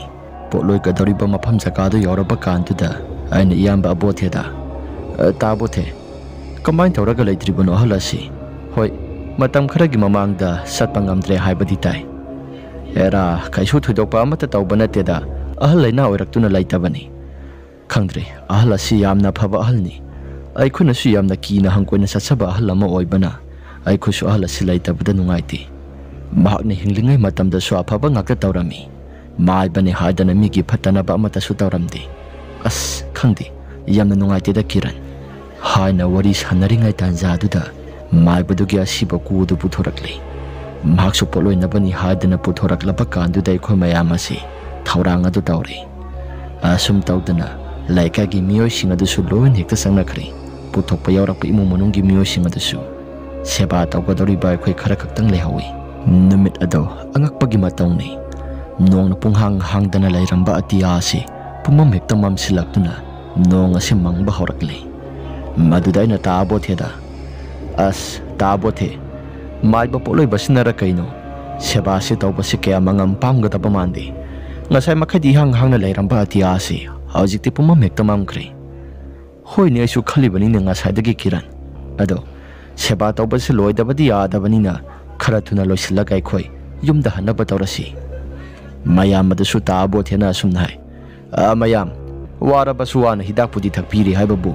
ꯄꯣꯠꯂꯣꯏꯒꯗꯧꯔꯤꯕ ꯃꯐꯝ ꯖꯒꯥꯗꯨ ꯌꯧꯔꯕ ꯀꯥꯟꯗꯨꯗ ꯑꯩꯅ ꯏꯌꯥꯝꯕ ꯑꯕꯣꯊꯦꯗ, "ꯑ, ꯇꯥ ꯑꯕꯣꯊꯦ, ꯀꯃꯥꯏꯅ ꯇꯧꯔꯒ ꯂꯩꯇ꯭ꯔꯤꯕꯅꯣ ꯑꯍꯜ ꯑꯁꯤ? ꯍꯣꯏ, ꯃꯇꯝ ꯈꯔꯒꯤ ꯃꯃꯥꯡꯗ ꯆꯠꯄ ꯉꯝꯗ꯭ꯔꯦ ꯍꯥꯏꯕꯗꯤ ꯇꯥꯏ꯫ ꯑꯦꯔꯥ, ꯀꯩꯁꯨ ꯊꯣꯏꯗꯣꯛꯄ ꯑꯃꯠꯇ ꯇꯧꯕ ꯅꯠꯇꯦꯗ, ꯑꯍꯜ ꯂꯩꯅꯥ ꯑꯣꯏꯔꯛꯇꯨꯅ ꯂꯩꯇꯕꯅꯤ꯫ ꯈꯪꯗ꯭ꯔꯦ, ꯑꯍꯜ ꯑꯁꯤ ꯌꯥꯝꯅ ꯐꯕ ꯑꯍꯜꯅꯤ꯫ ꯑꯩꯈꯣꯏꯅꯁꯨ ꯌꯥꯝꯅ ꯀꯤꯅ ꯍꯪꯒꯣꯏꯅ ꯆꯠꯆꯕ ꯑꯍꯜ ꯑꯃ ꯑꯣꯏꯕꯅ ꯑꯩꯈꯣꯏꯁꯨ ꯑꯍꯜ ꯑꯁꯤ ꯂꯩꯇꯕꯗ ꯅꯨꯡꯉꯥꯏꯇꯦ꯫ ꯃꯍꯥꯛꯅ ꯍꯤꯡꯂꯤꯉꯩ ꯃꯇꯝꯗꯁꯨ ꯑꯐꯕ ꯉꯥꯛꯇ ꯇꯧꯔꯝꯃꯤ꯫ ꯃꯥꯏꯕꯅꯤ ꯍꯥꯏꯗꯅ ꯃꯤꯒꯤ ꯐꯠꯇꯅꯕ ꯑꯃꯠꯇꯁꯨ ꯇꯧꯔꯝꯗꯦ꯫ ꯑꯁ, ꯈꯪꯗꯦ, ꯌꯥꯝꯅ ꯅꯨꯡꯉꯥꯏꯇꯦꯗ ꯀꯤꯔꯟ" ꯍꯥꯏꯅ ꯋꯥꯔꯤ ꯁꯥꯟꯅꯔꯤꯉꯩ ꯇꯥꯟꯖꯥꯗꯨꯗ ꯃꯥꯏꯕꯗꯨꯒꯤ ꯑꯁꯤꯕ ꯀꯨ ꯑꯗꯨ ꯄꯨꯊꯣꯔꯛꯂꯤ꯫ ꯃꯍꯥꯛꯁꯨ ꯄꯣꯠꯂꯣꯏꯅꯕꯅꯤ ꯍꯥꯏꯗꯅ ꯄꯨꯊꯣꯔꯛꯂꯕ ꯀꯥꯟꯗꯨꯗ ꯑꯩꯈꯣꯏ ꯃꯌꯥꯝ ꯑꯁꯤ ꯊꯧꯔꯥꯡ ꯑꯗꯨ ꯇꯧꯔꯦ꯫ ꯑꯁꯨꯝ ꯇꯧꯗꯅ ꯂꯩꯀꯥꯏꯒꯤ ꯃꯤꯑꯣꯏꯁꯤꯡ ꯑꯗꯨꯁꯨ ꯂꯣꯏꯅ ꯍꯦꯛꯇ ꯆꯪꯅꯈ꯭ꯔꯦ꯫ ꯄꯨꯊꯣꯛꯄ ꯌꯥꯎꯔꯛꯄ ꯏꯃꯨꯡ ꯃꯅꯨꯡꯒꯤ ꯃꯤꯑꯣꯏꯁꯤꯡ ꯑꯗꯨꯁꯨ ꯁꯦꯕꯥ ꯇꯧꯒꯗꯧꯔꯤꯕ ꯑꯩꯈꯣꯏ ꯈꯔ ꯈꯛꯇꯪ ꯂꯩꯍꯧꯏ꯫ ꯅꯨꯃꯤꯠ ꯑꯗꯣ ꯑꯉꯛꯄꯒꯤ ꯃꯇꯧꯅꯤ꯫ ꯅꯣꯡꯅ ꯄꯨꯡꯍꯥꯡ ꯍꯥꯡꯗꯅ ꯂꯩꯔꯝꯕ ꯑꯇꯤꯌꯥ ꯑꯁꯤ ꯄꯨꯝꯃꯝ ꯍꯦꯛꯇ ꯃꯝꯁꯤꯜꯂꯛꯇꯨꯅ ꯅꯣꯡ ꯑꯁꯤ ꯃꯪꯕ ꯍꯧꯔꯛꯂꯦ꯫ ꯃꯗꯨꯗ ꯑꯩꯅ ꯇꯥꯕꯣꯊꯦꯗ, "ꯑꯁ, ꯇꯥꯕꯣꯊꯦ, ꯃꯥꯏꯕ ꯄꯣꯠꯂꯣꯏꯕꯁꯤꯅꯔ ꯀꯩꯅꯣ, ꯁꯦꯕꯥꯁꯤ ꯇꯧꯕꯁꯤ ꯀꯌꯥ ꯃꯉꯝ ꯄꯥꯝꯒꯗꯕ ꯃꯥꯟꯗꯦ꯫ ꯉꯁꯥꯏ ꯃꯈꯩꯗꯤ ꯏꯍꯥꯡ ꯍꯥꯡꯅ ꯂꯩꯔꯝꯕ ꯑꯇꯤꯌꯥ ꯑꯁꯤ ꯍꯧꯖꯤꯛꯇꯤ ꯄꯨꯝꯃꯝ ꯍꯦꯛꯇ ꯃꯝꯈ꯭ꯔꯦ꯫" "ꯍꯣꯏꯅꯦ, ꯑꯩꯁꯨ ꯈꯜꯂꯤꯕꯅꯤꯅꯦ ꯉꯁꯥꯏꯗꯒꯤ, ꯀꯤꯔꯟ꯫ ꯑꯗꯣ ꯁꯦꯕꯥ ꯇꯧꯕꯁꯤ ꯂꯣꯏꯗꯕꯗꯤ ꯌꯥꯗꯕꯅꯤꯅ ꯈꯔ ꯊꯨꯅ ꯂꯣꯏꯁꯤꯜꯂꯒ ꯑꯩꯈꯣꯏ ꯌꯨꯝꯗ ꯍꯟꯅꯕ ꯇꯧꯔꯁꯤ꯫" ꯃꯌꯥꯝ ꯑꯗꯨꯁꯨ ꯇꯥꯕꯣꯊꯦꯅ ꯑꯁꯨꯝꯅ ꯍꯥꯏ, "ꯑ, ꯃꯌꯥꯝ, ꯋꯥꯔꯕꯁꯨ ꯋꯥꯅ ꯍꯤꯗꯥꯛꯄꯨꯗꯤ ꯊꯛꯄꯤꯔꯤ ꯍꯥꯏꯕꯕꯨ,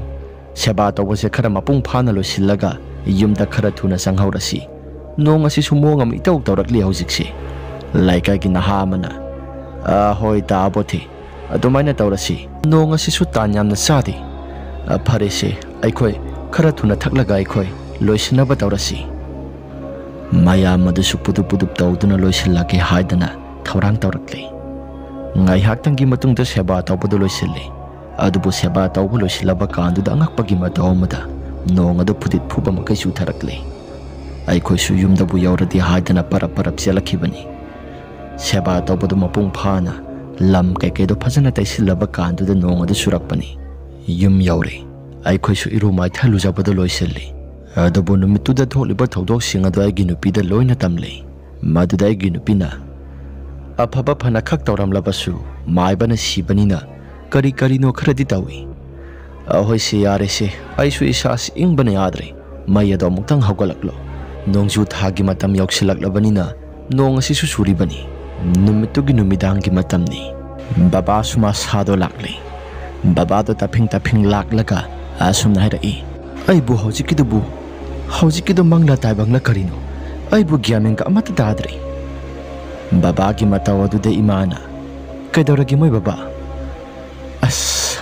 ꯁꯦꯕꯥ ꯇꯧꯕꯁꯦ ꯈꯔ ꯃꯄꯨꯡ ꯐꯥꯅ ꯂꯣꯏꯁꯤꯜꯂꯒ ꯌꯨꯝꯗ ꯈꯔ ꯊꯨꯅ ꯆꯪꯍꯧꯔꯁꯤ꯫ ꯅꯣꯡ ꯑꯁꯤꯁꯨ ꯃꯑꯣꯡ ꯑꯃ ꯏꯇꯧ ꯇꯧꯔꯛꯂꯤ ꯍꯧꯖꯤꯛꯁꯦ꯫" ꯂꯩꯀꯥꯏꯒꯤ ꯅꯍꯥ ꯑꯃꯅ, "ꯑ, ꯍꯣꯏ, ꯇꯥꯕꯣꯊꯦ, ꯑꯗꯨꯃꯥꯏꯅ ꯇꯧꯔꯁꯤ꯫ ꯅꯣꯡ ꯑꯁꯤꯁꯨ ꯇꯥꯟ ꯌꯥꯝꯅ ꯆꯥꯗꯦ꯫ ꯑ, ꯐꯔꯦꯁꯦ, ꯑꯩꯈꯣꯏ ꯈꯔ ꯊꯨꯅ ꯊꯛꯂꯒ ꯑꯩꯈꯣꯏ ꯂꯣꯏꯁꯤꯟꯅꯕ ꯇꯧꯔꯁꯤ꯫" ꯃꯌꯥꯝ ꯑꯗꯨꯁꯨ ꯄꯨꯗꯨꯞ ꯄꯨꯗꯨꯞ ꯇꯧꯗꯨꯅ ꯂꯣꯏꯁꯤꯜꯂꯒꯦ ꯍꯥꯏꯗꯅ ꯊꯧꯔꯥꯡ ꯇꯧꯔꯛꯂꯦ꯫ ꯉꯥꯏꯍꯥꯛꯇꯪꯒꯤ ꯃꯇꯨꯡꯗ ꯁꯦꯕꯥ ꯇꯧꯕꯗꯨ ꯂꯣꯏꯁꯤꯜꯂꯦ꯫ ꯑꯗꯨꯕꯨ ꯁꯦꯕꯥ ꯇꯧꯕ ꯂꯣꯏꯁꯤꯜꯂꯕ ꯀꯥꯟꯗꯨꯗ ꯑꯉꯛꯄꯒꯤ ꯃꯇꯧ ꯑꯃꯗ ꯅꯣꯡ ꯑꯗꯨ ꯐꯨꯗꯤꯠ ꯐꯨꯕ ꯃꯈꯩ ꯆꯨꯊꯔꯛꯂꯦ꯫ ꯑꯩꯈꯣꯏꯁꯨ ꯌꯨꯝꯗꯕꯨ ꯌꯧꯔꯗꯤ ꯍꯥꯏꯗꯅ ꯄꯔꯞ ꯄꯔꯞ ꯆꯦꯜꯂꯛꯈꯤꯕꯅꯤ꯫ ꯁꯦꯕꯥ ꯇꯧꯕꯗꯨ ꯃꯄꯨꯡ ꯐꯥꯅ ꯂꯝ ꯀꯩꯀꯩꯗꯣ ꯐꯖꯅ ꯇꯩꯁꯤꯜꯂꯕ ꯀꯥꯟꯗꯨꯗ ꯅꯣꯡ ꯑꯗꯨ ꯆꯨꯔꯛꯄꯅꯤ꯫ ꯌꯨꯝ ꯌꯧꯔꯦ꯫ ꯑꯩꯈꯣꯏꯁꯨ ꯏꯔꯨ ꯃꯥꯏꯊ ꯂꯨꯖꯕꯗꯨ ꯂꯣꯏꯁꯤꯜꯂꯤ꯫ ꯑꯗꯨꯕꯨ ꯅꯨꯃꯤꯠꯇꯨꯗ ꯊꯣꯛꯂꯤꯕ ꯊꯧꯗꯣꯛꯁꯤꯡ ꯑꯗꯨ ꯑꯩꯒꯤ ꯅꯨꯄꯤꯗ ꯂꯣꯏꯅ ꯇꯝꯂꯤ꯫ ꯃꯗꯨꯗ ꯑꯩꯒꯤ ꯅꯨꯄꯤꯅ, "ꯑꯐꯕ ꯐꯅ ꯈꯛ ꯇꯧꯔꯝꯂꯕꯁꯨ ꯃꯥꯏꯕꯅ ꯁꯤꯕꯅꯤꯅ ꯀꯔꯤ ꯀꯔꯤꯅꯣ ꯈꯔꯗꯤ ꯇꯧꯏ꯫" "ꯑꯍꯣꯏꯁꯦ, ꯌꯥꯔꯦꯁꯦ, ꯑꯩꯁꯨ ꯏꯁꯥꯁꯤ ꯏꯪꯕꯅ ꯌꯥꯗ꯭ꯔꯦ꯫ ꯃꯩ ꯑꯗꯣ ꯑꯃꯨꯛꯇꯪ ꯍꯧꯒꯠꯂꯛꯂꯣ꯫ ꯅꯣꯡꯖꯨ ꯊꯥꯒꯤ ꯃꯇꯝ ꯌꯧꯁꯤꯜꯂꯛꯂꯕꯅꯤꯅ ꯅꯣꯡ ꯑꯁꯤꯁꯨ ꯆꯨꯔꯤꯕꯅꯤ꯫" ꯅꯨꯃꯤꯠꯇꯨꯒꯤ ꯅꯨꯃꯤꯗꯥꯡꯒꯤ ꯃꯇꯝꯅꯤ꯫ ꯕꯕꯥꯁꯨ ꯃꯁꯥꯗꯣ ꯂꯥꯛꯂꯦ꯫ ꯕꯕꯥꯗꯣ ꯇꯞꯐꯤꯡ ꯇꯞꯐꯤꯡ ꯂꯥꯛꯂꯒ ꯑꯁꯨꯝꯅ ꯍꯥꯏꯔꯛꯏ, "ꯑꯩꯕꯨ ꯍꯧꯖꯤꯛꯀꯤꯗꯨꯕꯨ, ꯍꯧꯖꯤꯛꯀꯤꯗꯨ ꯃꯪꯂꯥ ꯇꯥꯏꯕꯪꯂꯥ ꯀꯔꯤꯅꯣ? ꯑꯩꯕꯨ ꯒ꯭ꯌꯥꯟ ꯃꯦꯟꯒ ꯑꯃꯠꯇ ꯇꯥꯗ꯭ꯔꯦ꯫" ꯕꯕꯥꯒꯤ ꯃꯇꯧ ꯑꯗꯨꯗ ꯏꯃꯥꯅ, "ꯀꯩꯗꯧꯔꯒꯦ ꯃꯣꯏ ꯕꯕꯥ?" "ꯑꯁ,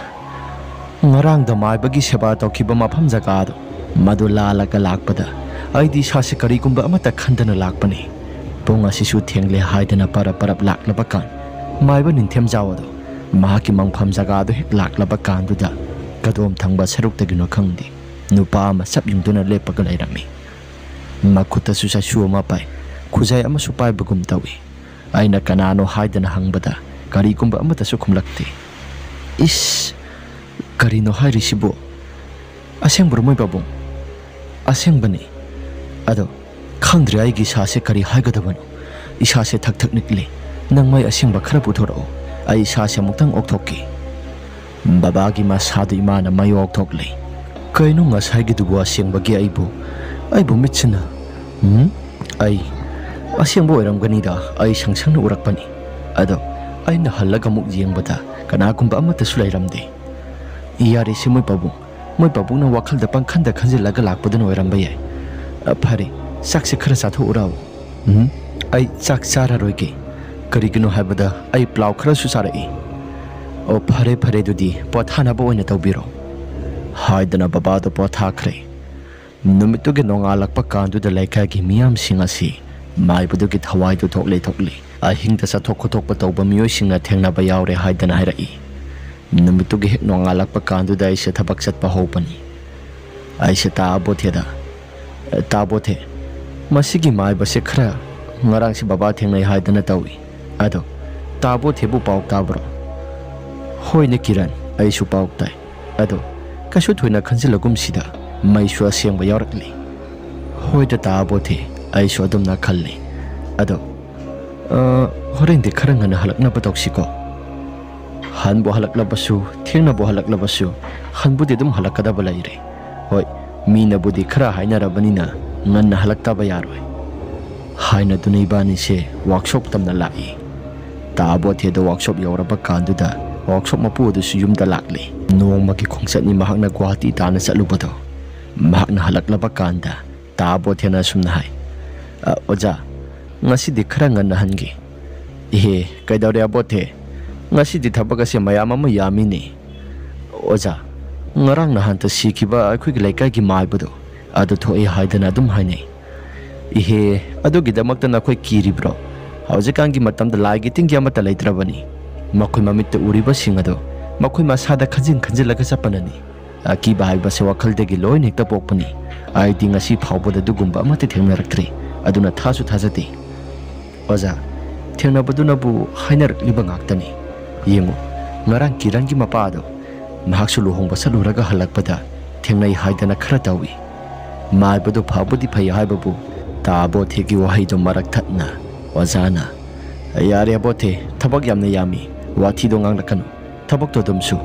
ꯉꯔꯥꯡꯗ ꯃꯥꯏꯕꯒꯤ ꯁꯦꯕꯥ ꯇꯧꯈꯤꯕ ꯃꯐꯝ ꯖꯒꯥꯗꯣ, ꯃꯗꯨ ꯂꯥꯜꯂꯒ ꯂꯥꯛꯄꯗ ꯑꯩꯗꯤ ꯏꯁꯥꯁꯦ ꯀꯔꯤꯒꯨꯝꯕ ꯑꯃꯠꯇ ꯈꯟꯗꯅ ꯂꯥꯛꯄꯅꯤ꯫ ꯄꯨꯡ ꯑꯁꯤꯁꯨ ꯊꯦꯡꯂꯦ ꯍꯥꯏꯗꯅ ꯄꯔꯞ ꯄꯔꯞ ꯂꯥꯛꯂꯕ ꯀꯥꯟ, ꯃꯥꯏꯕ ꯅꯤꯡꯊꯦꯝꯖꯥꯎ ꯑꯗꯣ ꯃꯍꯥꯛꯀꯤ ꯃꯪꯐꯝ ꯖꯒꯥꯗꯣ ꯍꯦꯛ ꯂꯥꯛꯂꯕ ꯀꯥꯟꯗꯨꯗ ꯀꯗꯣꯝ ꯊꯪꯕ ꯁꯔꯨꯛꯇꯒꯤꯅꯣ ꯈꯪꯗꯦ, ꯅꯨꯄꯥ ꯑꯃ ꯆꯞ ꯌꯨꯡꯗꯨꯅ ꯂꯦꯞꯄꯒ ꯂꯩꯔꯝꯃꯤ꯫ ꯃꯈꯨꯠꯇꯁꯨ ꯆꯩꯁꯨ ꯑꯃ ꯄꯥꯏ, ꯈꯨꯖꯥꯏ ꯑꯃꯁꯨ ꯄꯥꯏꯕꯒꯨꯝ ꯇꯧꯏ꯫ ꯑꯩꯅ ꯀꯅꯥꯅꯣ ꯍꯥꯏꯗꯅ ꯍꯪꯕꯗ ꯀꯔꯤꯒꯨꯝꯕ ꯑꯃꯠꯇꯁꯨ ꯈꯨꯝꯂꯛꯇꯦ꯫ "ꯏꯁ, ꯀꯔꯤꯅꯣ ꯍꯥꯏꯔꯤꯁꯤꯕꯨ? ꯑꯁꯦꯡꯕꯔꯣ ꯃꯣꯏ ꯄꯥꯕꯨꯡ?" "ꯑꯁꯦꯡꯕꯅꯤ꯫ ꯑꯗꯣ ꯈꯪꯗ꯭ꯔꯦ, ꯑꯩꯒꯤ ꯏꯁꯥꯁꯦ ꯀꯔꯤ ꯍꯥꯏꯒꯗꯕꯅꯣ? ꯏꯁꯥꯁꯦ ꯊꯛ ꯊꯛ ꯅꯤꯛꯂꯤ꯫ ꯅꯪ ꯃꯩ ꯑꯁꯦꯡꯕ ꯈꯔ ꯄꯨꯊꯣꯔꯛꯑꯣ, ꯑꯩ ꯏꯁꯥꯁꯦ ꯑꯃꯨꯛꯇꯪ ꯑꯣꯛꯊꯣꯛꯀꯦ꯫" ꯕꯕꯥꯒꯤ ꯃꯁꯥꯗꯨ ꯏꯃꯥꯅ ꯃꯩ ꯑꯣꯛꯊꯣꯛꯂꯦ꯫ "ꯀꯩꯅꯣ ꯉꯁꯥꯏꯒꯤꯗꯨꯕꯨ ꯑꯁꯦꯡꯕꯒꯤ ꯑꯩꯕꯨ, ꯑꯩꯕꯨ ꯃꯤꯠꯁꯤꯅ? ꯎꯝ? ꯑꯩ ꯑꯁꯦꯡꯕ ꯑꯣꯏꯔꯝꯒꯅꯤꯗ, ꯑꯩ ꯁꯪ ꯁꯪꯅ ꯎꯔꯛꯄꯅꯤ꯫ ꯑꯗꯣ ꯑꯩꯅ ꯍꯜꯂꯒ ꯑꯃꯨꯛ ꯌꯦꯡꯕꯗ ꯀꯅꯥꯒꯨꯝꯕ ꯑꯃꯠꯇꯁꯨ ꯂꯩꯔꯝꯗꯦ꯫" "ꯌꯥꯔꯦꯁꯦ ꯃꯣꯏ ꯄꯥꯕꯨꯡ, ꯃꯣꯏ ꯄꯥꯕꯨꯡꯅ ꯋꯥꯈꯜꯗ ꯄꯪꯈꯟꯗ ꯈꯟꯖꯤꯜꯂꯒ ꯂꯥꯛꯄꯗꯨꯅ ꯑꯣꯏꯔꯝꯕ ꯌꯥꯏ꯫ ꯑ, ꯐꯔꯦ, ꯆꯥꯛꯁꯦ ꯈꯔ ꯆꯥꯊꯣꯛꯎꯔꯥꯎ꯫" "ꯎꯝ, ꯑꯩ ꯆꯥꯛ ꯆꯥꯔꯔꯣꯏꯒꯦ꯫ ꯀꯔꯤꯒꯤꯅꯣ ꯍꯥꯏꯕꯗ ꯑꯩ ꯄ꯭ꯂꯥꯎ ꯈꯔꯁꯨ ꯆꯥꯔꯛꯏ꯫" "ꯑꯣ, ꯐꯔꯦ ꯐꯔꯦ, ꯑꯗꯨꯗꯤ ꯄꯣꯊꯥꯅꯕ ꯑꯣꯏꯅ ꯇꯧꯕꯤꯔꯣ," ꯍꯥꯏꯗꯅ ꯕꯕꯥꯗꯣ ꯄꯣꯊꯥꯈ꯭ꯔꯦ꯫ ꯅꯨꯃꯤꯠꯇꯨꯒꯤ ꯅꯣꯡꯉꯥꯜꯂꯛꯄ ꯀꯥꯟꯗꯨꯗ ꯂꯩꯀꯥꯏꯒꯤ ꯃꯤꯌꯥꯝꯁꯤꯡ ꯑꯁꯤ ꯃꯥꯏꯕꯗꯨꯒꯤ ꯊꯋꯥꯏꯗꯨ ꯊꯣꯛꯂꯦ ꯊꯣꯛꯂꯦ꯫ ꯑꯍꯤꯡꯗ ꯆꯠꯊꯣꯛ ꯈꯣꯠꯇꯣꯛꯄ ꯇꯧꯕ ꯃꯤꯑꯣꯏꯁꯤꯡꯅ ꯊꯦꯡꯅꯕ ꯌꯥꯎꯔꯦ ꯍꯥꯏꯗꯅ ꯍꯥꯏꯔꯛꯏ꯫ ꯅꯨꯃꯤꯠꯇꯨꯒꯤ ꯍꯦꯛ ꯅꯣꯡꯉꯥꯜꯂꯛꯄ ꯀꯥꯟꯗꯨꯗ ꯑꯩꯁꯦ ꯊꯕꯛ ꯆꯠꯄ ꯍꯧꯕꯅꯤ꯫ ꯑꯩꯁꯦ ꯇꯥ ꯑꯕꯣꯊꯦꯗ, "ꯇꯥ ꯑꯕꯣꯊꯦ, ꯃꯁꯤꯒꯤ ꯃꯥꯏꯕꯁꯦ ꯈꯔ ꯉꯔꯥꯡꯁꯦ ꯕꯕꯥ ꯊꯦꯡꯅꯩ ꯍꯥꯏꯗꯅ ꯇꯧꯏ꯫ ꯑꯗꯣ ꯇꯥ ꯑꯕꯣꯊꯦꯕꯨ ꯄꯥꯎ ꯇꯥꯕ꯭ꯔꯣ?" "ꯍꯣꯏꯅꯦ ꯀꯤꯔꯟ, ꯑꯩꯁꯨ ꯄꯥꯎ ꯇꯥꯏ꯫ ꯑꯗꯣ ꯀꯩꯁꯨ ꯊꯣꯏꯅ ꯈꯟꯖꯤꯜꯂꯒꯨꯝꯁꯤꯗ, ꯃꯩꯁꯨ ꯑꯁꯦꯡꯕ ꯌꯥꯎꯔꯛꯂꯤ꯫" "ꯍꯣꯏꯗ ꯇꯥ ꯑꯕꯣꯊꯦ, ꯑꯩꯁꯨ ꯑꯗꯨꯝꯅ ꯈꯜꯂꯤ꯫ ꯑꯗꯣ, ꯑ, ꯍꯣꯔꯦꯟꯗꯤ ꯈꯔ ꯉꯟꯅ ꯍꯜꯂꯛꯅꯕ ꯇꯧꯁꯤꯀꯣ꯫ ꯍꯟꯕꯨ ꯍꯜꯂꯛꯂꯕꯁꯨ, ꯊꯦꯡꯅꯕꯨ ꯍꯜꯂꯛꯂꯕꯁꯨ, ꯍꯟꯕꯨꯗꯤ ꯑꯗꯨꯝ ꯍꯜꯂꯛꯀꯗꯕ ꯂꯩꯔꯦ꯫ ꯍꯣꯏ, ꯃꯤꯅꯕꯨꯗꯤ ꯈꯔ ꯍꯥꯏꯅꯔꯕꯅꯤꯅ ꯉꯟꯅ ꯍꯜꯂꯛꯇꯕ ꯌꯥꯔꯣꯏ," ꯍꯥꯏꯅꯗꯨꯅ ꯏꯕꯥꯅꯤꯁꯦ ꯋꯥꯛꯁꯣꯞ ꯇꯝꯅ ꯂꯥꯛꯏ꯫ ꯇꯥ ꯑꯕꯣꯊꯦꯗꯣ ꯋꯥꯛꯁꯣꯞ ꯌꯧꯔꯕ ꯀꯥꯟꯗꯨꯗ ꯋꯥꯛꯁꯣꯞ ꯃꯄꯨ ꯑꯗꯨꯁꯨ ꯌꯨꯝꯗ ꯂꯥꯛꯂꯦ꯫ ꯅꯣꯡꯃꯒꯤ ꯈꯣꯡꯆꯠꯅꯤ ꯃꯍꯥꯛꯅ ꯒꯨꯋꯥꯍꯥꯇꯤ ꯇꯥꯟꯅ ꯆꯠꯂꯨꯕꯗꯣ꯫ ꯃꯍꯥꯛꯅ ꯍꯜꯂꯛꯂꯕ ꯀꯥꯟꯗ ꯇꯥ ꯑꯕꯣꯊꯦꯅ ꯑꯁꯨꯝꯅ ꯍꯥꯏ, "ꯑ, ꯑꯣꯖꯥ, ꯉꯁꯤꯗꯤ ꯈꯔ ꯉꯟꯅ ꯍꯟꯒꯦ꯫" "ꯏꯍꯦ, ꯀꯩꯗꯧꯔꯦ ꯑꯕꯣꯊꯦ? ꯉꯁꯤꯗꯤ ꯊꯕꯛ ꯑꯁꯦ ꯃꯌꯥꯝ ꯑꯃ ꯌꯥꯝꯃꯤꯅꯦ꯫" "ꯑꯣꯖꯥ, ꯉꯔꯥꯡ ꯅꯍꯥꯟꯇ ꯁꯤꯈꯤꯕ ꯑꯩꯈꯣꯏꯒꯤ ꯂꯩꯀꯥꯏꯒꯤ ꯃꯥꯏꯕꯗꯣ ꯑꯗꯨ ꯊꯣꯛꯑꯦ ꯍꯥꯏꯗꯅ ꯑꯗꯨꯝ ꯍꯥꯏꯅꯩ꯫" "ꯏꯍꯦ, ꯑꯗꯨꯒꯤꯗꯃꯛꯇ ꯅꯈꯣꯏ ꯀꯤꯔꯤꯕ꯭ꯔꯣ? ꯍꯧꯖꯤꯛꯀꯥꯟꯒꯤ ꯃꯇꯝꯗ ꯂꯥꯏꯒꯤ ꯇꯤꯟꯒꯤ ꯑꯃꯠꯇ ꯂꯩꯇ꯭ꯔꯕꯅꯤ꯫ ꯃꯈꯣꯏ ꯃꯃꯤꯠꯇ ꯎꯔꯤꯕꯁꯤꯡ ꯑꯗꯣ ꯃꯈꯣꯏ ꯃꯁꯥꯗ ꯈꯟꯖꯤꯟ ꯈꯟꯖꯤꯜꯂꯒ ꯆꯠꯄꯅꯅꯤ꯫ ꯑꯀꯤꯕ ꯍꯥꯏꯕꯁꯦ ꯋꯥꯈꯜꯗꯒꯤ ꯂꯣꯏꯅ ꯍꯦꯛꯇ ꯄꯣꯛꯄꯅꯤ꯫ ꯑꯩꯗꯤ ꯉꯁꯤ ꯐꯥꯎꯕꯗ ꯑꯗꯨꯒꯨꯝꯕ ꯑꯃꯠꯇ ꯊꯦꯡꯅꯔꯛꯇ꯭ꯔꯤ, ꯑꯗꯨꯅ ꯊꯥꯁꯨ ꯊꯥꯖꯗꯦ꯫ ꯑꯣꯖꯥ, ꯊꯦꯡꯅꯕꯗꯨꯅꯕꯨ ꯍꯥꯏꯅꯔꯛꯂꯤꯕ ꯉꯥꯛꯇꯅꯤ꯫ ꯌꯦꯡꯉꯨ, ꯉꯔꯥꯡ ꯀꯤꯔꯟꯒꯤ ꯃꯄꯥꯗꯣ ꯃꯍꯥꯛꯁꯨ ꯂꯨꯍꯣꯡꯕ ꯆꯠꯂꯨꯔꯒ ꯍꯜꯂꯛꯄꯗ ꯊꯦꯡꯅꯩ ꯍꯥꯏꯗꯅ ꯈꯔ ꯇꯧꯏ꯫ ꯃꯥꯏꯕꯗꯨ ꯐꯕꯨꯗꯤ ꯐꯩ ꯍꯥꯏꯕꯕꯨ ꯇꯥ ꯕꯣꯊꯦꯒꯤ ꯋꯥꯍꯩꯗꯨ ꯃꯔꯛ ꯊꯠꯅ ꯑꯣꯖꯥꯅ, "ꯌꯥꯔꯦ ꯕꯣꯊꯦ, ꯊꯕꯛ ꯌꯥꯝꯅ ꯌꯥꯝꯃꯤ, ꯋꯥꯊꯤꯗꯣ ꯉꯥꯡꯂꯛꯀꯅꯨ, ꯊꯕꯛꯇꯣ ꯑꯗꯨꯝ ꯁꯨ"꯫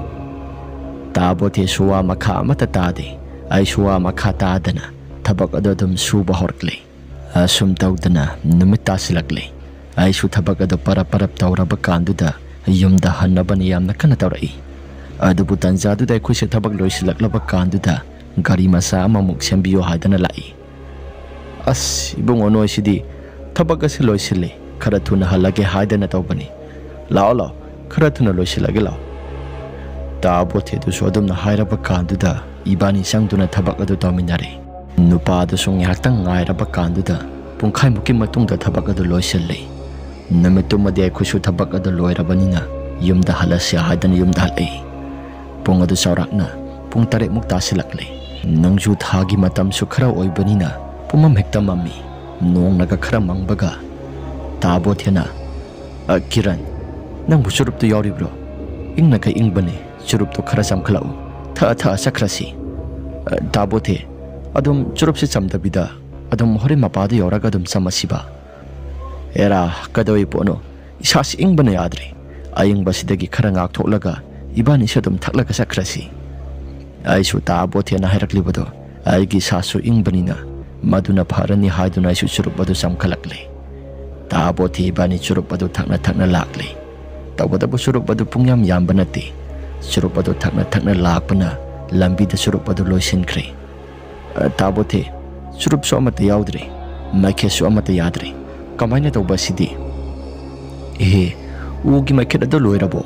ꯇꯥ ꯕꯣꯊꯦꯁꯨ ꯋꯥ ꯃꯈꯥ ꯑꯃꯠꯇ ꯇꯥꯗꯦ꯫ ꯑꯩꯁꯨ ꯋꯥ ꯃꯈꯥ ꯇꯥꯗꯅ ꯊꯕꯛ ꯑꯗꯨ ꯑꯗꯨꯝ ꯁꯨꯕ ꯍꯧꯔꯛꯂꯦ꯫ ꯑꯁꯨꯝ ꯇꯧꯗꯅ ꯅꯨꯃꯤꯠ ꯇꯥꯁꯤꯜꯂꯛꯂꯦ꯫ ꯑꯩꯁꯨ ꯊꯕꯛ ꯑꯗꯨ ꯄꯔꯞ ꯄꯔꯞ ꯇꯧꯔꯕ ꯀꯥꯟꯗꯨꯗ ꯌꯨꯝꯗ ꯍꯟꯅꯕꯅ ꯌꯥꯝꯅ ꯀꯟꯅ ꯇꯧꯔꯛꯏ꯫ ꯑꯗꯨꯕꯨ ꯇꯟꯖꯥꯗꯨꯗ ꯑꯩꯈꯣꯏꯁꯦ ꯊꯕꯛ ꯂꯣꯏꯁꯤꯜꯂꯛꯂꯕ ꯀꯥꯟꯗꯨꯗ ꯒꯥꯔꯤ ꯃꯆꯥ ꯑꯃꯃꯨꯛ ꯁꯦꯝꯕꯤꯌꯨ ꯍꯥꯏꯗꯅ ꯂꯥꯛꯏ꯫ "ꯑꯁ, ꯏꯕꯨꯡꯉꯣ, ꯅꯣꯏꯁꯤꯗꯤ ꯊꯕꯛ ꯑꯁꯤ ꯂꯣꯏꯁꯤꯜꯂꯤ, ꯈꯔ ꯊꯨꯅ ꯍꯜꯂꯒꯦ ꯍꯥꯏꯗꯅ ꯇꯧꯕꯅꯤ꯫ ꯂꯥꯛꯑꯣ, ꯂꯥꯛꯑꯣ, ꯈꯔ ꯊꯨꯅ ꯂꯣꯏꯁꯤꯜꯂꯒꯦ, ꯂꯥꯛꯑꯣ"꯫ ꯇꯥ ꯕꯣꯊꯦꯗꯨꯁꯨ ꯑꯗꯨꯝꯅ ꯍꯥꯏꯔꯕ ꯀꯥꯟꯗꯨꯗ ꯏꯕꯥꯅꯤ ꯆꯪꯗꯨꯅ ꯊꯕꯛ ꯑꯗꯨ ꯇꯧꯃꯤꯟꯅꯔꯦ꯫ ꯅꯨꯄꯥꯗꯨꯁꯨ ꯉꯥꯏꯍꯥꯛꯇꯪ ꯉꯥꯏꯔꯕ ꯀꯥꯟꯗꯨꯗ ꯄꯨꯡꯈꯥꯏꯃꯨꯛꯀꯤ ꯃꯇꯨꯡꯗ ꯊꯕꯛ ꯑꯗꯨ ꯂꯣꯏꯁꯤꯜꯂꯦ꯫ ꯅꯨꯃꯤꯠꯇꯨꯃꯗꯤ ꯑꯩꯈꯣꯏꯁꯨ ꯊꯕꯛ ꯑꯗꯨ ꯂꯣꯏꯔꯕꯅꯤꯅ ꯌꯨꯝꯗ ꯍꯜꯂꯁꯤ ꯍꯥꯏꯗꯅ ꯌꯨꯝꯗ ꯍꯜꯂꯛꯏ꯫ ꯄꯨꯡ ꯑꯗꯨ ꯆꯥꯎꯔꯥꯛꯅ ꯄꯨꯡ ꯇꯔꯦꯠꯃꯨꯛ ꯇꯥꯁꯤꯜꯂꯛꯂꯦ꯫ ꯅꯣꯡꯖꯨ ꯊꯥꯒꯤ ꯃꯇꯝꯁꯨ ꯈꯔ ꯑꯣꯏꯕꯅꯤꯅ ꯄꯨꯝꯃꯝ ꯍꯦꯛꯇ ꯃꯝꯃꯤ꯫ ꯅꯣꯡꯅꯒ ꯈꯔ ꯃꯪꯕꯒ ꯇꯥ ꯕꯣꯊꯦꯅ, "ꯑ, ꯀꯤꯔꯟ, ꯅꯪꯕꯨ ꯆꯨꯔꯨꯞꯇꯨ ꯌꯥꯎꯔꯤꯕ꯭ꯔꯣ? ꯏꯪꯅꯒ ꯏꯪꯕꯅꯦ, ꯆꯨꯔꯨꯞꯇꯨ ꯈꯔ ꯆꯝꯈꯠꯂꯛꯎ, ꯊꯛꯑ ꯊꯛꯑ ꯆꯠꯈ꯭ꯔꯁꯤ"꯫ "ꯑ, ꯇꯥ ꯕꯣꯊꯦ, ꯑꯗꯨꯝ ꯆꯨꯔꯨꯞꯁꯤ ꯆꯝꯗꯕꯤꯗ ꯑꯗꯨꯝ ꯍꯣꯔꯦꯟ ꯃꯄꯥꯗ ꯌꯧꯔꯒ ꯑꯗꯨꯝ ꯆꯝꯃꯁꯤꯕ"꯫ "ꯑꯦꯔꯥ, ꯀꯩꯗꯧꯏ ꯄꯣꯠꯅꯣ? ꯏꯁꯥꯁꯤ ꯏꯪꯕꯅ ꯌꯥꯗ꯭ꯔꯦ꯫ ꯑꯏꯪꯕꯁꯤꯗꯒꯤ ꯈꯔ ꯉꯥꯛꯊꯣꯛꯂꯒ ꯏꯕꯥꯅꯤꯁꯨ ꯑꯗꯨꯝ ꯊꯛꯂꯒ ꯆꯠꯈ꯭ꯔꯁꯤ"꯫ ꯑꯩꯁꯨ ꯇꯥ ꯕꯣꯊꯦꯅ ꯍꯥꯏꯔꯛꯂꯤꯕꯗꯣ ꯑꯩꯒꯤ ꯏꯁꯥꯁꯨ ꯏꯪꯕꯅꯤꯅ ꯃꯗꯨꯅ ꯐꯔꯅꯤ ꯍꯥꯏꯗꯨꯅ ꯑꯩꯁꯨ ꯆꯨꯔꯨꯞ ꯑꯗꯨ ꯆꯝꯈꯠꯂꯛꯂꯦ꯫ ꯇꯥ ꯕꯣꯊꯦ ꯏꯕꯥꯅꯤ ꯆꯨꯔꯨꯞ ꯑꯗꯨ ꯊꯛꯅ ꯊꯛꯅ ꯂꯥꯛꯂꯦ꯫ ꯇꯧꯕꯇꯕꯨ ꯆꯨꯔꯨꯞ ꯑꯗꯨ ꯄꯨꯡꯌꯥꯝ ꯌꯥꯝꯕ ꯅꯠꯇꯦ꯫ ꯆꯨꯔꯨꯞ ꯑꯗꯨ ꯊꯛꯅ ꯊꯛꯅ ꯂꯥꯛꯄꯅ ꯂꯝꯕꯤꯗ ꯆꯨꯔꯨꯞ ꯑꯗꯨ ꯂꯣꯏꯁꯤꯟꯈ꯭ꯔꯦ꯫ "ꯑ, ꯇꯥ ꯕꯣꯊꯦ, ꯆꯨꯔꯨꯞꯁꯨ ꯑꯃꯠꯇ ꯌꯥꯎꯗ꯭ꯔꯦ, ꯃꯩꯈꯦꯠꯁꯨ ꯑꯃꯠꯇ ꯌꯥꯗ꯭ꯔꯦ꯫ ꯀꯃꯥꯏꯅ ꯇꯧꯕ ꯑꯁꯤꯗꯤ? ꯏꯍꯦ, ꯎꯒꯤ ꯃꯩꯈꯦꯠ ꯑꯗꯨ ꯂꯣꯏꯔꯕꯣ?"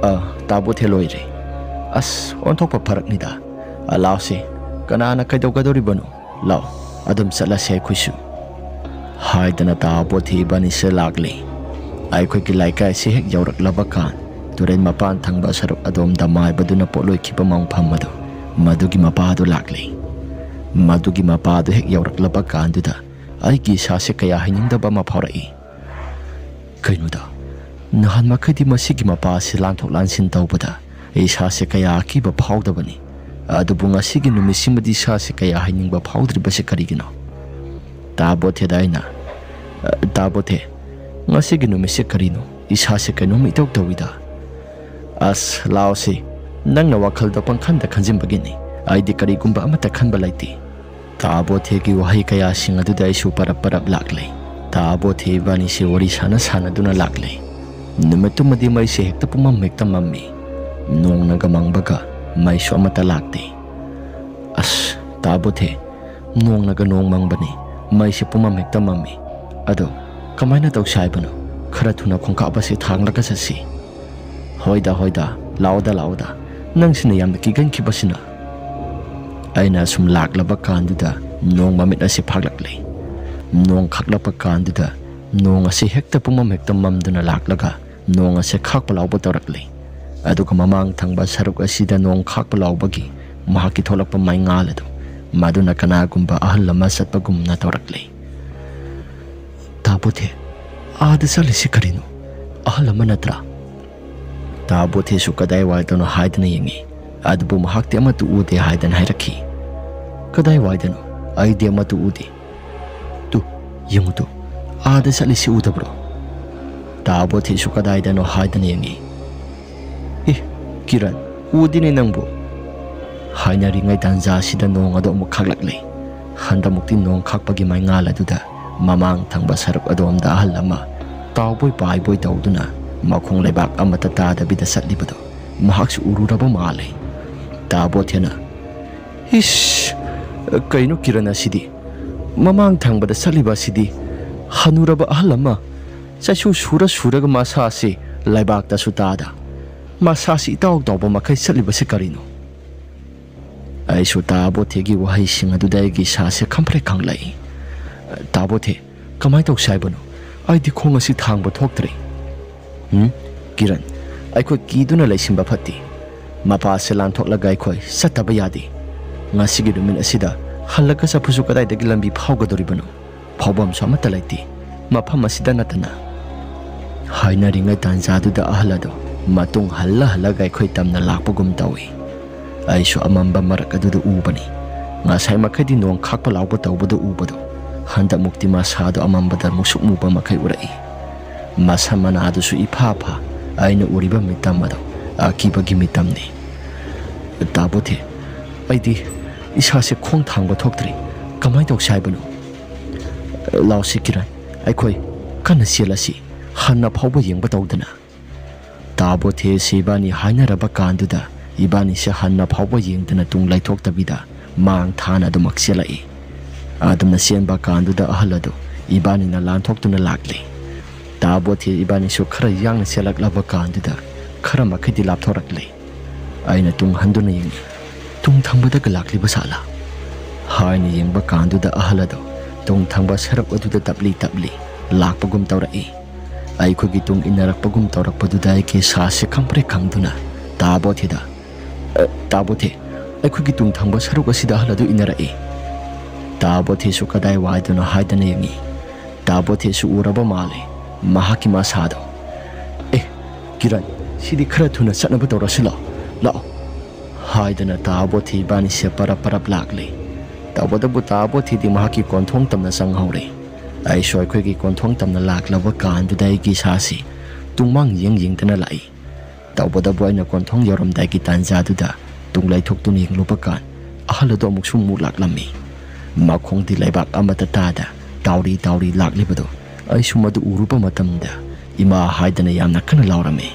"ꯑ, ꯇꯥ ꯕꯣꯊꯦ, ꯂꯣꯏꯔꯦ"꯫ "ꯑꯁ, ꯑꯣꯟꯊꯣꯛꯄ ꯐꯔꯛꯅꯤꯗ꯫ ꯑ, ꯂꯥꯎꯁꯦ, ꯀꯅꯥꯅ ꯀꯩꯗꯧꯒꯗꯧꯔꯤꯕꯅꯣ? ꯂꯥꯎ, ꯑꯗꯨꯝ ꯆꯠꯂꯁꯦ ꯑꯩꯈꯣꯏꯁꯨ"꯫ ꯍꯥꯏꯗꯅ ꯇꯥ ꯕꯣꯊꯦ ꯏꯕꯥꯅꯤꯁꯦ ꯂꯥꯛꯂꯦ꯫ ꯑꯩꯈꯣꯏꯒꯤ ꯂꯩꯀꯥꯏꯁꯤ ꯍꯦꯛ ꯌꯧꯔꯛꯂꯕ ꯀꯥꯟ, ꯇꯨꯔꯦꯜ ꯃꯄꯥꯟ ꯊꯪꯕ ꯁꯔꯨꯛ ꯑꯗꯣꯝꯗ ꯃꯥꯏꯕꯗꯨꯅ ꯄꯣꯠ ꯂꯣꯏꯈꯤꯕ ꯃꯐꯝ ꯑꯗꯨ ꯃꯗꯨꯒꯤ ꯃꯄꯥꯗꯨ ꯂꯥꯛꯂꯦ꯫ ꯃꯗꯨꯒꯤ ꯃꯄꯥꯗꯨ ꯍꯦꯛ ꯌꯧꯔꯛꯂꯕ ꯀꯥꯟꯗꯨꯗ ꯑꯩꯒꯤ ꯏꯁꯥꯁꯦ ꯀꯌꯥ ꯍꯩꯅꯤꯡꯗꯕ ꯑꯃ ꯐꯥꯎꯔꯛꯏ꯫ ꯀꯩꯅꯣꯗ, ꯅꯍꯥꯟ ꯃꯈꯩꯗꯤ ꯃꯁꯤꯒꯤ ꯃꯄꯥ ꯑꯁꯤ ꯂꯥꯟꯊꯣꯛ ꯂꯥꯟꯁꯤꯟ ꯇꯧꯕꯗ ꯏꯁꯥꯁꯦ ꯀꯌꯥ ꯑꯀꯤꯕ ꯐꯥꯎꯗꯕꯅꯤ, ꯑꯗꯨꯕꯨ ꯉꯁꯤꯒꯤ ꯅꯨꯃꯤꯠꯁꯤꯃꯗꯤ ꯏꯁꯥꯁꯦ ꯀꯌꯥ ꯍꯩꯅꯤꯡꯕ ꯐꯥꯎꯗ꯭ꯔꯤꯕꯁꯤ ꯀꯔꯤꯒꯤꯅꯣ? ꯇꯥꯕꯣꯊꯦꯗ ꯑꯩꯅ, "ꯑ, ꯇꯥꯕꯣꯊꯦ, ꯉꯁꯤꯒꯤ ꯅꯨꯃꯤꯠꯁꯦ ꯀꯔꯤꯅꯣ? ꯏꯁꯥꯁꯦ ꯀꯩꯅꯣꯝ ꯏꯇꯧ ꯇꯧꯏꯗ꯫" "ꯑꯁ, ꯂꯥꯎꯁꯤ, ꯅꯪꯅ ꯋꯥꯈꯜꯗꯣ ꯄꯪꯈꯟꯗ ꯈꯟꯖꯤꯟꯕꯒꯤꯅꯤ꯫ ꯑꯩꯗꯤ ꯀꯔꯤꯒꯨꯝꯕ ꯑꯃꯠꯇ ꯈꯟꯕ ꯂꯩꯇꯦ꯫" ꯇꯥꯕꯣꯊꯦꯒꯤ ꯋꯥꯍꯩ ꯀꯌꯥꯁꯤꯡ ꯑꯗꯨꯗ ꯑꯩꯁꯨ ꯄꯔꯞ ꯄꯔꯞ ꯂꯥꯛꯂꯦ꯫ ꯇꯥꯕꯣꯊꯦ ꯏꯕꯥꯅꯤꯁꯦ ꯋꯥꯔꯤ ꯁꯥꯟꯅ ꯁꯥꯟꯅꯗꯨꯅ ꯂꯥꯛꯂꯦ꯫ ꯅꯨꯃꯤꯠꯇꯨꯃꯗꯤ ꯃꯩꯁꯦ ꯍꯦꯛꯇ ꯄꯨꯝꯃꯝ ꯍꯦꯛꯇ ꯃꯝꯃꯤ꯫ ꯅꯣꯡꯅꯒ ꯃꯪꯕꯒ ꯃꯩꯁꯨ ꯑꯃꯠꯇ ꯂꯥꯛꯇꯦ꯫ "ꯑꯁ, ꯇꯥꯕꯣꯊꯦ, ꯅꯣꯡꯅꯒ ꯅꯣꯡ ꯃꯪꯕꯅꯤ, ꯃꯩꯁꯦ ꯄꯨꯝꯃꯝ ꯍꯦꯛꯇ ꯃꯝꯃꯤ꯫ ꯑꯗꯣ ꯀꯃꯥꯏꯅ ꯇꯧꯁꯤ ꯍꯥꯏꯕꯅꯣ? ꯈꯔ ꯊꯨꯅ ꯈꯣꯡꯀꯥꯞ ꯑꯁꯤ ꯊꯥꯡꯂꯒ ꯆꯠꯁꯤ꯫" "ꯍꯣꯏꯗ, ꯍꯣꯏꯗ, ꯂꯥꯛꯑꯣꯗ, ꯂꯥꯛꯑꯣꯗ, ꯅꯪꯁꯤꯅ ꯌꯥꯝꯅ ꯀꯤꯒꯟꯈꯤꯕꯁꯤꯅ꯫" ꯑꯩꯅ ꯑꯁꯨꯝ ꯂꯥꯛꯂꯕ ꯀꯥꯟꯗꯨꯗ ꯅꯣꯡ ꯃꯃꯤꯠ ꯑꯁꯤ ꯐꯥꯛꯂꯛꯂꯦ꯫ ꯅꯣꯡ ꯈꯥꯛꯂꯛꯄ ꯀꯥꯟꯗꯨꯗ ꯅꯣꯡ ꯑꯁꯤ ꯍꯦꯛꯇ ꯄꯨꯝꯃꯝ ꯍꯦꯛꯇ ꯃꯝꯗꯨꯅ ꯂꯥꯛꯂꯒ ꯅꯣꯡ ꯑꯁꯤ ꯈꯥꯛꯄ ꯂꯥꯎꯕ ꯇꯧꯔꯛꯂꯦ꯫ ꯑꯗꯨꯒ ꯃꯃꯥꯡ ꯊꯪꯕ ꯁꯔꯨꯛ ꯑꯁꯤꯗ ꯅꯣꯡ ꯈꯥꯛꯄ ꯂꯥꯎꯕꯒꯤ ꯃꯍꯥꯛꯀꯤ ꯊꯣꯛꯂꯛꯄ ꯃꯩꯉꯥꯜ ꯑꯗꯨ, ꯃꯗꯨꯅ ꯀꯅꯥꯒꯨꯝꯕ ꯑꯍꯜ ꯑꯃ ꯆꯠꯄꯒꯨꯝꯅ ꯇꯧꯔꯛꯂꯦ꯫ "ꯇꯥꯕꯣꯊꯦ, ꯑꯥꯗ ꯆꯠꯂꯤꯁꯤ ꯀꯔꯤꯅꯣ? ꯑꯍꯜ ꯑꯃ ꯅꯠꯇ꯭ꯔꯥ?" ꯇꯥꯕꯣꯊꯦꯁꯨ ꯀꯗꯥꯏꯋꯥꯏꯗꯅꯣ ꯍꯥꯏꯗꯅ ꯌꯦꯡꯉꯤ꯫ ꯑꯗꯨꯕꯨ ꯃꯍꯥꯛꯇꯤ ꯑꯃꯠꯇ ꯎꯗꯦ ꯍꯥꯏꯗꯅ ꯍꯥꯏꯔꯛꯈꯤ꯫ "ꯀꯗꯥꯏꯋꯥꯏꯗꯅꯣ? ꯑꯩꯗꯤ ꯑꯃꯠꯇ ꯎꯗꯦ꯫" "ꯇꯨ, ꯌꯦꯡꯉꯨ ꯇꯨ, ꯑꯥꯗ ꯆꯠꯂꯤꯁꯤ ꯎꯗꯕ꯭ꯔꯣ?" ꯇꯥꯕꯣꯊꯦꯁꯨ ꯀꯗꯥꯏꯗꯅꯣ ꯍꯥꯏꯗꯅ ꯌꯦꯡꯉꯤ꯫ "ꯑꯦ, ꯀꯤꯔꯟ, ꯎꯗꯦꯅꯦ ꯅꯪꯕꯨ꯫" ꯍꯥꯏꯅꯔꯤꯉꯩ ꯇꯥꯟꯖꯥꯁꯤꯗ ꯅꯣꯡ ꯑꯗꯨ ꯑꯃꯨꯛ ꯈꯥꯛꯂꯛꯂꯦ꯫ ꯍꯟꯗꯛꯃꯨꯛꯇꯤ ꯅꯣꯡ ꯈꯥꯛꯄꯒꯤ ꯃꯩꯉꯥꯜ ꯑꯗꯨꯗ ꯃꯃꯥꯡ ꯊꯪꯕ ꯁꯔꯨꯛ ꯑꯗꯣꯝꯗ ꯑꯍꯜ ꯑꯃ ꯇꯥꯎꯕꯣꯏ ꯄꯥꯏꯕꯣꯏ ꯇꯧꯗꯨꯅ ꯃꯈꯣꯡ ꯂꯩꯕꯥꯛ ꯑꯃꯠꯇ ꯇꯥꯗꯕꯤꯗ ꯆꯠꯂꯤꯕꯗꯨ ꯃꯍꯥꯛꯁꯨ ꯎꯔꯨꯔꯕ ꯃꯥꯜꯂꯦ꯫ ꯇꯥꯕꯣꯊꯦꯅ, "ꯏꯁ, ꯀꯩꯅꯣ ꯀꯤꯔꯟ ꯑꯁꯤꯗꯤ? ꯃꯃꯥꯡ ꯊꯪꯕꯗ ꯆꯠꯂꯤꯕ ꯑꯁꯤꯗꯤ ꯍꯅꯨꯔꯕ ꯑꯍꯜ ꯑꯃ ꯆꯩꯁꯨ ꯁꯨꯔ ꯁꯨꯔꯒ ꯃꯁꯥꯁꯤ ꯂꯩꯕꯥꯛꯇꯁꯨ ꯇꯥꯗ, ꯃꯁꯥꯁꯤ ꯏꯇꯥꯎ ꯇꯥꯎꯕ ꯃꯈꯩ ꯆꯠꯂꯤꯕꯁꯤ ꯀꯔꯤꯅꯣ?" ꯑꯩꯁꯨ ꯇꯥꯕꯣꯊꯦꯒꯤ ꯋꯥꯍꯩꯁꯤꯡ ꯑꯗꯨꯗ ꯑꯩꯒꯤ ꯏꯁꯥꯁꯦ ꯈꯪꯄ꯭ꯔꯦꯛ ꯈꯪꯂꯛꯏ꯫ "ꯇꯥꯕꯣꯊꯦ, ꯀꯃꯥꯏꯅ ꯇꯧꯁꯤ ꯍꯥꯏꯕꯅꯣ? ꯑꯩꯗꯤ ꯈꯣꯡ ꯑꯁꯤ ꯊꯥꯡꯕ ꯊꯣꯛꯇ꯭ꯔꯦ꯫" "ꯎꯝ, ꯀꯤꯔꯟ, ꯑꯩꯈꯣꯏ ꯀꯤꯗꯨꯅ ꯂꯩꯁꯤꯟꯕ ꯐꯠꯇꯦ꯫ ꯃꯄꯥꯁꯦ ꯂꯥꯟꯊꯣꯛꯂꯒ ꯑꯩꯈꯣꯏ ꯆꯠꯇꯕ ꯌꯥꯗꯦ꯫ ꯉꯁꯤꯒꯤ ꯅꯨꯃꯤꯠ ꯑꯁꯤꯗ ꯍꯜꯂꯒ ꯆꯠꯄꯁꯨ ꯀꯗꯥꯏꯗꯒꯤ ꯂꯝꯕꯤ ꯐꯥꯎꯒꯗꯧꯔꯤꯕꯅꯣ? ꯐꯥꯎꯐꯝꯁꯨ ꯑꯃꯠꯇ ꯂꯩꯇꯦ, ꯃꯐꯝ ꯑꯁꯤꯗ ꯅꯠꯇꯅ꯫ ꯍꯥꯏꯅꯔꯤꯉꯩ ꯇꯥꯟꯖꯥꯗꯨꯗ ꯑꯍꯜ ꯑꯗꯨ ꯃꯇꯨꯡ ꯍꯜꯂ ꯍꯜꯂꯒ ꯑꯩꯈꯣꯏ ꯇꯝꯅ ꯂꯥꯛꯄꯒꯨꯝ ꯇꯧꯏ꯫ ꯑꯩꯁꯨ ꯑꯃꯝꯕ ꯃꯔꯛ ꯑꯗꯨꯗ ꯎꯕꯅꯤ꯫ ꯉꯁꯥꯏ ꯃꯈꯩꯗꯤ ꯅꯣꯡ ꯈꯥꯛꯄ ꯂꯥꯎꯕ ꯇꯧꯕꯗ ꯎꯕꯗꯣ, ꯍꯟꯗꯛꯃꯨꯛꯇꯤ ꯃꯁꯥꯗꯣ ꯑꯃꯝꯕꯗ ꯃꯨꯁꯨꯛ ꯃꯨꯕ ꯃꯈꯩ ꯎꯔꯛꯏ꯫ ꯃꯁꯝ ꯃꯅꯥꯗꯨꯁꯨ ꯏꯐꯥ ꯐꯥ꯫ ꯑꯩꯅ ꯎꯔꯤꯕ ꯃꯤꯇꯝ ꯑꯗꯣ ꯑꯀꯤꯕꯒꯤ ꯃꯤꯇꯝꯅꯤ꯫ "ꯇꯥꯕꯣꯊꯦ, ꯑꯩꯗꯤ ꯏꯁꯥꯁꯦ ꯈꯣꯡ ꯊꯥꯡꯕ ꯊꯣꯛꯇ꯭ꯔꯤ꯫ ꯀꯃꯥꯏꯅ ꯇꯧꯁꯦ ꯍꯥꯏꯕꯅꯣ?" "ꯂꯥꯎꯁꯤ ꯀꯤꯔꯟ, ꯑꯩꯈꯣꯏ ꯀꯟꯅ ꯆꯦꯜꯂꯁꯤ, ꯍꯟꯅ ꯐꯥꯎꯕ ꯌꯦꯡꯕ ꯇꯧꯗꯅ"꯫ ꯇꯥꯕꯣꯊꯦꯁꯤ ꯏꯕꯥꯅꯤ ꯍꯥꯏꯅꯔꯕ ꯀꯥꯟꯗꯨꯗ ꯏꯕꯥꯅꯤꯁꯦ ꯍꯟꯅ ꯐꯥꯎꯕ ꯌꯦꯡꯗꯅ ꯇꯨꯡ ꯂꯩꯊꯣꯛꯇꯕꯤꯗ ꯃꯥꯡ ꯊꯥꯅ ꯑꯗꯨꯃꯛ ꯆꯦꯜꯂꯛꯏ꯫ ꯑꯗꯨꯝꯅ ꯆꯦꯟꯕ ꯀꯥꯟꯗꯨꯗ ꯑꯍꯜ ꯑꯗꯨ ꯏꯕꯥꯅꯤꯅ ꯂꯥꯟꯊꯣꯛꯇꯨꯅ ꯂꯥꯛꯂꯤ꯫ ꯇꯥꯕꯣꯊꯦ ꯏꯕꯥꯅꯤꯁꯨ ꯈꯔ ꯌꯥꯡꯅ ꯆꯦꯜꯂꯛꯂꯕ ꯀꯥꯟꯗꯨꯗ ꯈꯔ ꯃꯈꯩꯗꯤ ꯂꯥꯞꯊꯣꯔꯛꯂꯤ꯫ ꯑꯩꯅ ꯇꯨꯡ ꯍꯟꯗꯨꯅ ꯌꯦꯡꯉꯤ꯫ "ꯇꯨꯡ ꯊꯪꯕꯗꯒ ꯂꯥꯛꯂꯤꯕ ꯁꯥꯠꯂꯥ?" ꯍꯥꯏꯅ ꯌꯦꯡꯕ ꯀꯥꯟꯗꯨꯗ ꯑꯍꯜ ꯑꯗꯨ ꯇꯨꯡ ꯊꯪꯕ ꯁꯔꯨꯛ ꯑꯗꯨꯗ ꯇꯞꯂꯤ ꯇꯞꯂꯤ ꯂꯥꯛꯄꯒꯨꯝ ꯇꯧꯔꯛꯏ꯫ ꯑꯩꯈꯣꯏꯒꯤ ꯇꯨꯡ ꯏꯟꯅꯔꯛꯄꯒꯨꯝ ꯇꯧꯔꯛꯄꯗꯨꯗ ꯑꯩꯒꯤ ꯁꯥꯁꯦ ꯈꯪꯄ꯭ꯔꯦꯛ ꯈꯪꯗꯨꯅ ꯇꯥꯕꯣꯊꯦꯗ, "ꯑ, ꯇꯥꯕꯣꯊꯦ, ꯑꯩꯈꯣꯏꯒꯤ ꯇꯨꯡ ꯊꯪꯕ ꯁꯔꯨꯛ ꯑꯁꯤꯗ ꯑꯍꯜ ꯑꯗꯨ ꯏꯟꯅꯔꯛꯏ"꯫ ꯇꯥꯕꯣꯊꯦꯁꯨ ꯀꯗꯥꯏ ꯋꯥꯏꯗꯅꯣ ꯍꯥꯏꯗꯅ ꯌꯦꯡꯉꯤ꯫ ꯇꯥꯕꯣꯊꯦꯁꯨ ꯎꯔꯕ ꯃꯥꯜꯂꯦ ꯃꯍꯥꯛꯀꯤ ꯃꯁꯥꯗꯣ꯫ "ꯑꯦ, ꯀꯤꯔꯟ, ꯁꯤꯗꯤ ꯈꯔ ꯊꯨꯅ ꯆꯠꯅꯕ ꯇꯧꯔꯁꯤ ꯂꯥꯛꯑꯣ, ꯂꯥꯛꯑꯣ" ꯍꯥꯏꯗꯅ ꯇꯥꯕꯣꯊꯦ ꯏꯕꯥꯅꯤꯁꯦ ꯄꯔꯞ ꯄꯔꯞ ꯂꯥꯛꯂꯤ꯫ ꯇꯧꯕꯇꯕꯨ ꯇꯥꯕꯣꯊꯦꯗꯤ ꯃꯍꯥꯛꯀꯤ ꯀꯣꯟꯊꯣꯡ ꯇꯝꯅ ꯆꯪꯍꯧꯔꯦ꯫ ꯑꯩꯁꯨ ꯑꯩꯈꯣꯏꯒꯤ ꯀꯣꯟꯊꯣꯡ ꯇꯝꯅ ꯂꯥꯛꯂꯕ ꯀꯥꯟꯗꯨꯗ ꯑꯩꯒꯤ ꯏꯁꯥꯁꯤ ꯇꯨꯡꯃꯥꯡ ꯌꯦꯡ ꯌꯦꯡꯗꯅ ꯂꯥꯛꯏ꯫ ꯇꯧꯕꯇꯕꯨ ꯑꯩꯅ ꯀꯣꯟꯊꯣꯡ ꯌꯧꯔꯝꯗꯥꯏꯒꯤ ꯇꯥꯟꯖꯥꯗꯨꯗ ꯇꯨꯡ ꯂꯩꯊꯣꯛꯇꯨꯅ ꯌꯦꯡꯂꯨꯕ ꯀꯥꯟ, ꯑꯍꯜ ꯑꯗꯨ ꯑꯃꯨꯛꯁꯨ ꯑꯃꯨꯛ ꯂꯥꯛꯂꯝꯃꯤ꯫ ꯃꯈꯣꯡꯗꯤ ꯂꯩꯕꯥꯛ ꯑꯃꯠꯇ ꯇꯥꯗ ꯇꯥꯎꯔꯤ ꯇꯥꯎꯔꯤ ꯂꯥꯛꯂꯤꯕꯗꯨ ꯑꯩꯁꯨ ꯃꯗꯨ ꯎꯔꯨꯕ ꯃꯇꯝꯗ ꯏꯃꯥ ꯍꯥꯏꯗꯅ ꯌꯥꯝꯅ ꯀꯟꯅ ꯂꯥꯎꯔꯝꯃꯤ꯫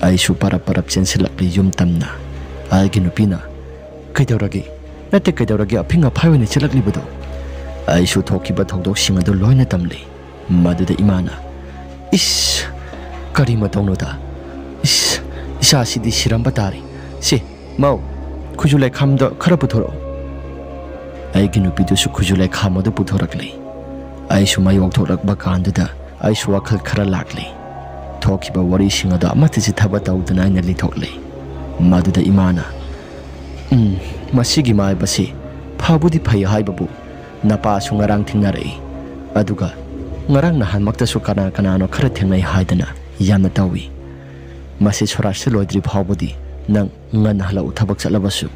ꯑꯩꯁꯨ ꯄꯔꯞ ꯄꯔꯞ ꯆꯦꯟꯁꯤꯜꯂꯛꯂꯤ ꯌꯨꯝ ꯇꯝꯅ꯫ ꯑꯩꯒꯤ ꯅꯨꯄꯤꯅ, "ꯀꯩꯗꯧꯔꯒꯦ? ꯅꯠꯇꯦ, ꯀꯩꯗꯧꯔꯒꯦ ꯑꯐꯤꯡ ꯑꯐꯥꯏ ꯑꯣꯏꯅ ꯆꯦꯜꯂꯛꯂꯤꯕꯗꯣ?" ꯑꯩꯁꯨ ꯊꯣꯛꯈꯤꯕ ꯊꯧꯗꯣꯛꯁꯤꯡ ꯑꯗꯨ ꯂꯣꯏꯅ ꯇꯝꯂꯤ꯫ ꯃꯗꯨꯗ ꯏꯃꯥꯅ, "ꯏꯁ, ꯀꯔꯤ ꯃꯇꯧꯅꯣꯗ? ꯏꯁ, ꯏꯆꯥꯁꯤꯗꯤ ꯁꯤꯔꯝꯕ ꯇꯥꯔꯦ꯫ ꯁꯦ, ꯃꯧ, ꯈꯨꯖꯨ ꯂꯩꯈꯥꯝꯗ ꯈꯔ ꯄꯨꯊꯣꯔꯛꯑꯣ"꯫ ꯑꯩꯒꯤ ꯅꯨꯄꯤꯗꯨꯁꯨ ꯈꯨꯖꯨ ꯂꯩꯈꯥꯝ ꯑꯗꯨ ꯄꯨꯊꯣꯔꯛꯂꯤ꯫ ꯑꯩꯁꯨ ꯃꯌꯣꯛ ꯊꯣꯛꯂꯛꯄ ꯀꯥꯟꯗꯨꯗ ꯑꯩꯁꯨ ꯋꯥꯈꯜ ꯈꯔ ꯂꯥꯛꯂꯤ꯫ ꯊꯣꯛꯈꯤꯕ ꯋꯥꯔꯤꯁꯤꯡ ꯑꯗꯨ ꯑꯃꯠꯇ ꯆꯤꯊꯕ ꯇꯧꯗꯅ ꯑꯩꯅ ꯂꯤꯊꯣꯛꯂꯤ꯫ ꯃꯗꯨꯗ ꯏꯃꯥꯅ, "ꯎꯝ, ꯃꯁꯤꯒꯤ ꯃꯥꯏꯕꯁꯤ ꯐꯕꯨꯗꯤ ꯐꯩ ꯍꯥꯏꯕꯕꯨ ꯅꯄꯥꯁꯨ ꯉꯔꯥꯡ ꯊꯦꯡꯅꯔꯛꯏ, ꯑꯗꯨꯒ ꯉꯔꯥꯡ ꯅꯍꯥꯟꯃꯛꯇꯁꯨ ꯀꯅꯥ ꯀꯅꯥꯅꯣ ꯈꯔ ꯊꯦꯡꯅꯩ ꯍꯥꯏꯗꯅ ꯌꯥꯝꯅ ꯇꯧꯏ꯫ ꯃꯁꯤ ꯁꯣꯔꯥꯠꯁꯤ ꯂꯣꯏꯗ꯭ꯔꯤ ꯐꯥꯎꯕꯗꯤ ꯅꯪ ꯉꯟꯅ ꯍꯜꯂꯛꯎ ꯊꯕꯛ ꯆꯠꯂꯕꯁꯨ꯫"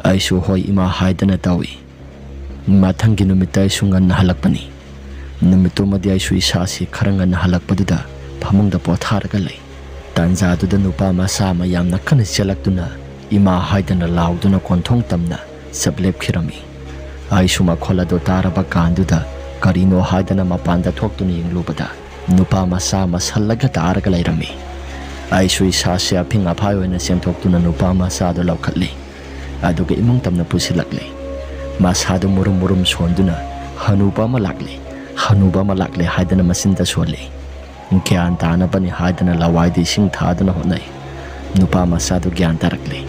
ꯑꯩꯁꯨ "ꯍꯣꯏ ꯏꯃꯥ" ꯍꯥꯏꯗꯅ ꯇꯧꯏ꯫ ꯃꯊꯪꯒꯤ ꯅꯨꯃꯤꯠꯇ ꯑꯩꯁꯨ ꯉꯟꯅ ꯍꯜꯂꯛꯄꯅꯤ꯫ ꯅꯨꯃꯤꯠꯇꯨꯃꯗꯤ ꯑꯩꯁꯨ ꯏꯁꯥꯁꯤ ꯈꯔ ꯉꯟꯅ ꯍꯜꯂꯛꯄꯗꯨꯗ ꯐꯃꯨꯡꯗ ꯄꯣꯊꯥꯔꯒ ꯂꯩ꯫ ꯇꯥꯟꯖꯥꯗꯨꯗ ꯅꯨꯄꯥ ꯃꯆꯥ ꯑꯃ ꯌꯥꯝꯅ ꯀꯟꯅ ꯆꯦꯜꯂꯛꯇꯨꯅ "ꯏꯃꯥ" ꯍꯥꯏꯗꯅ ꯂꯥꯎꯗꯨꯅ ꯀꯣꯟꯊꯣꯡ ꯇꯝꯅ ꯆꯞ ꯂꯦꯞꯈꯤꯔꯝꯃꯤ꯫ ꯑꯩꯁꯨ ꯃꯈꯣꯜ ꯑꯗꯨ ꯇꯥꯔꯕ ꯀꯥꯟꯗꯨꯗ ꯀꯔꯤꯅꯣ ꯍꯥꯏꯗꯅ ꯃꯄꯥꯟꯗ ꯊꯣꯛꯇꯨꯅ ꯌꯦꯡꯂꯨꯕꯗ ꯅꯨꯄꯥ ꯃꯆꯥ ꯑꯃ ꯁꯜꯂꯒ ꯇꯥꯔꯒ ꯂꯩꯔꯝꯃꯤ꯫ ꯑꯩꯁꯨ ꯏꯁꯥꯁꯦ ꯑꯐꯤꯡ ꯑꯐꯥꯏ ꯑꯣꯏꯅ ꯆꯦꯟꯊꯣꯛꯇꯨꯅ ꯅꯨꯄꯥ ꯃꯆꯥꯗꯨ ꯂꯧꯈꯠꯂꯤ꯫ ꯑꯗꯨꯒ ꯏꯃꯨꯡ ꯇꯝꯅ ꯄꯨꯁꯤꯜꯂꯛꯂꯤ꯫ ꯃꯁꯥꯗꯨ ꯃꯨꯔꯨꯝ ꯃꯨꯔꯨꯝ ꯁꯣꯟꯗꯨꯅ "ꯍꯅꯨꯕ ꯑꯃ ꯂꯥꯛꯂꯦ, ꯍꯅꯨꯕ ꯑꯃ ꯂꯥꯛꯂꯦ" ꯍꯥꯏꯗꯅ ꯃꯆꯤꯟꯗ ꯁꯣꯜꯂꯤ꯫ ꯒ꯭ꯌꯥꯟ ꯇꯥꯅꯕꯅꯤ ꯍꯥꯏꯗꯅ ꯂꯋꯥꯏꯗ ꯏꯁꯤꯡ ꯊꯥꯗꯨꯅ ꯍꯣꯠꯅꯩ꯫ ꯅꯨꯄꯥ ꯃꯆꯥꯗꯨ ꯒ꯭ꯌꯥꯟ ꯇꯥꯔꯛꯂꯦ꯫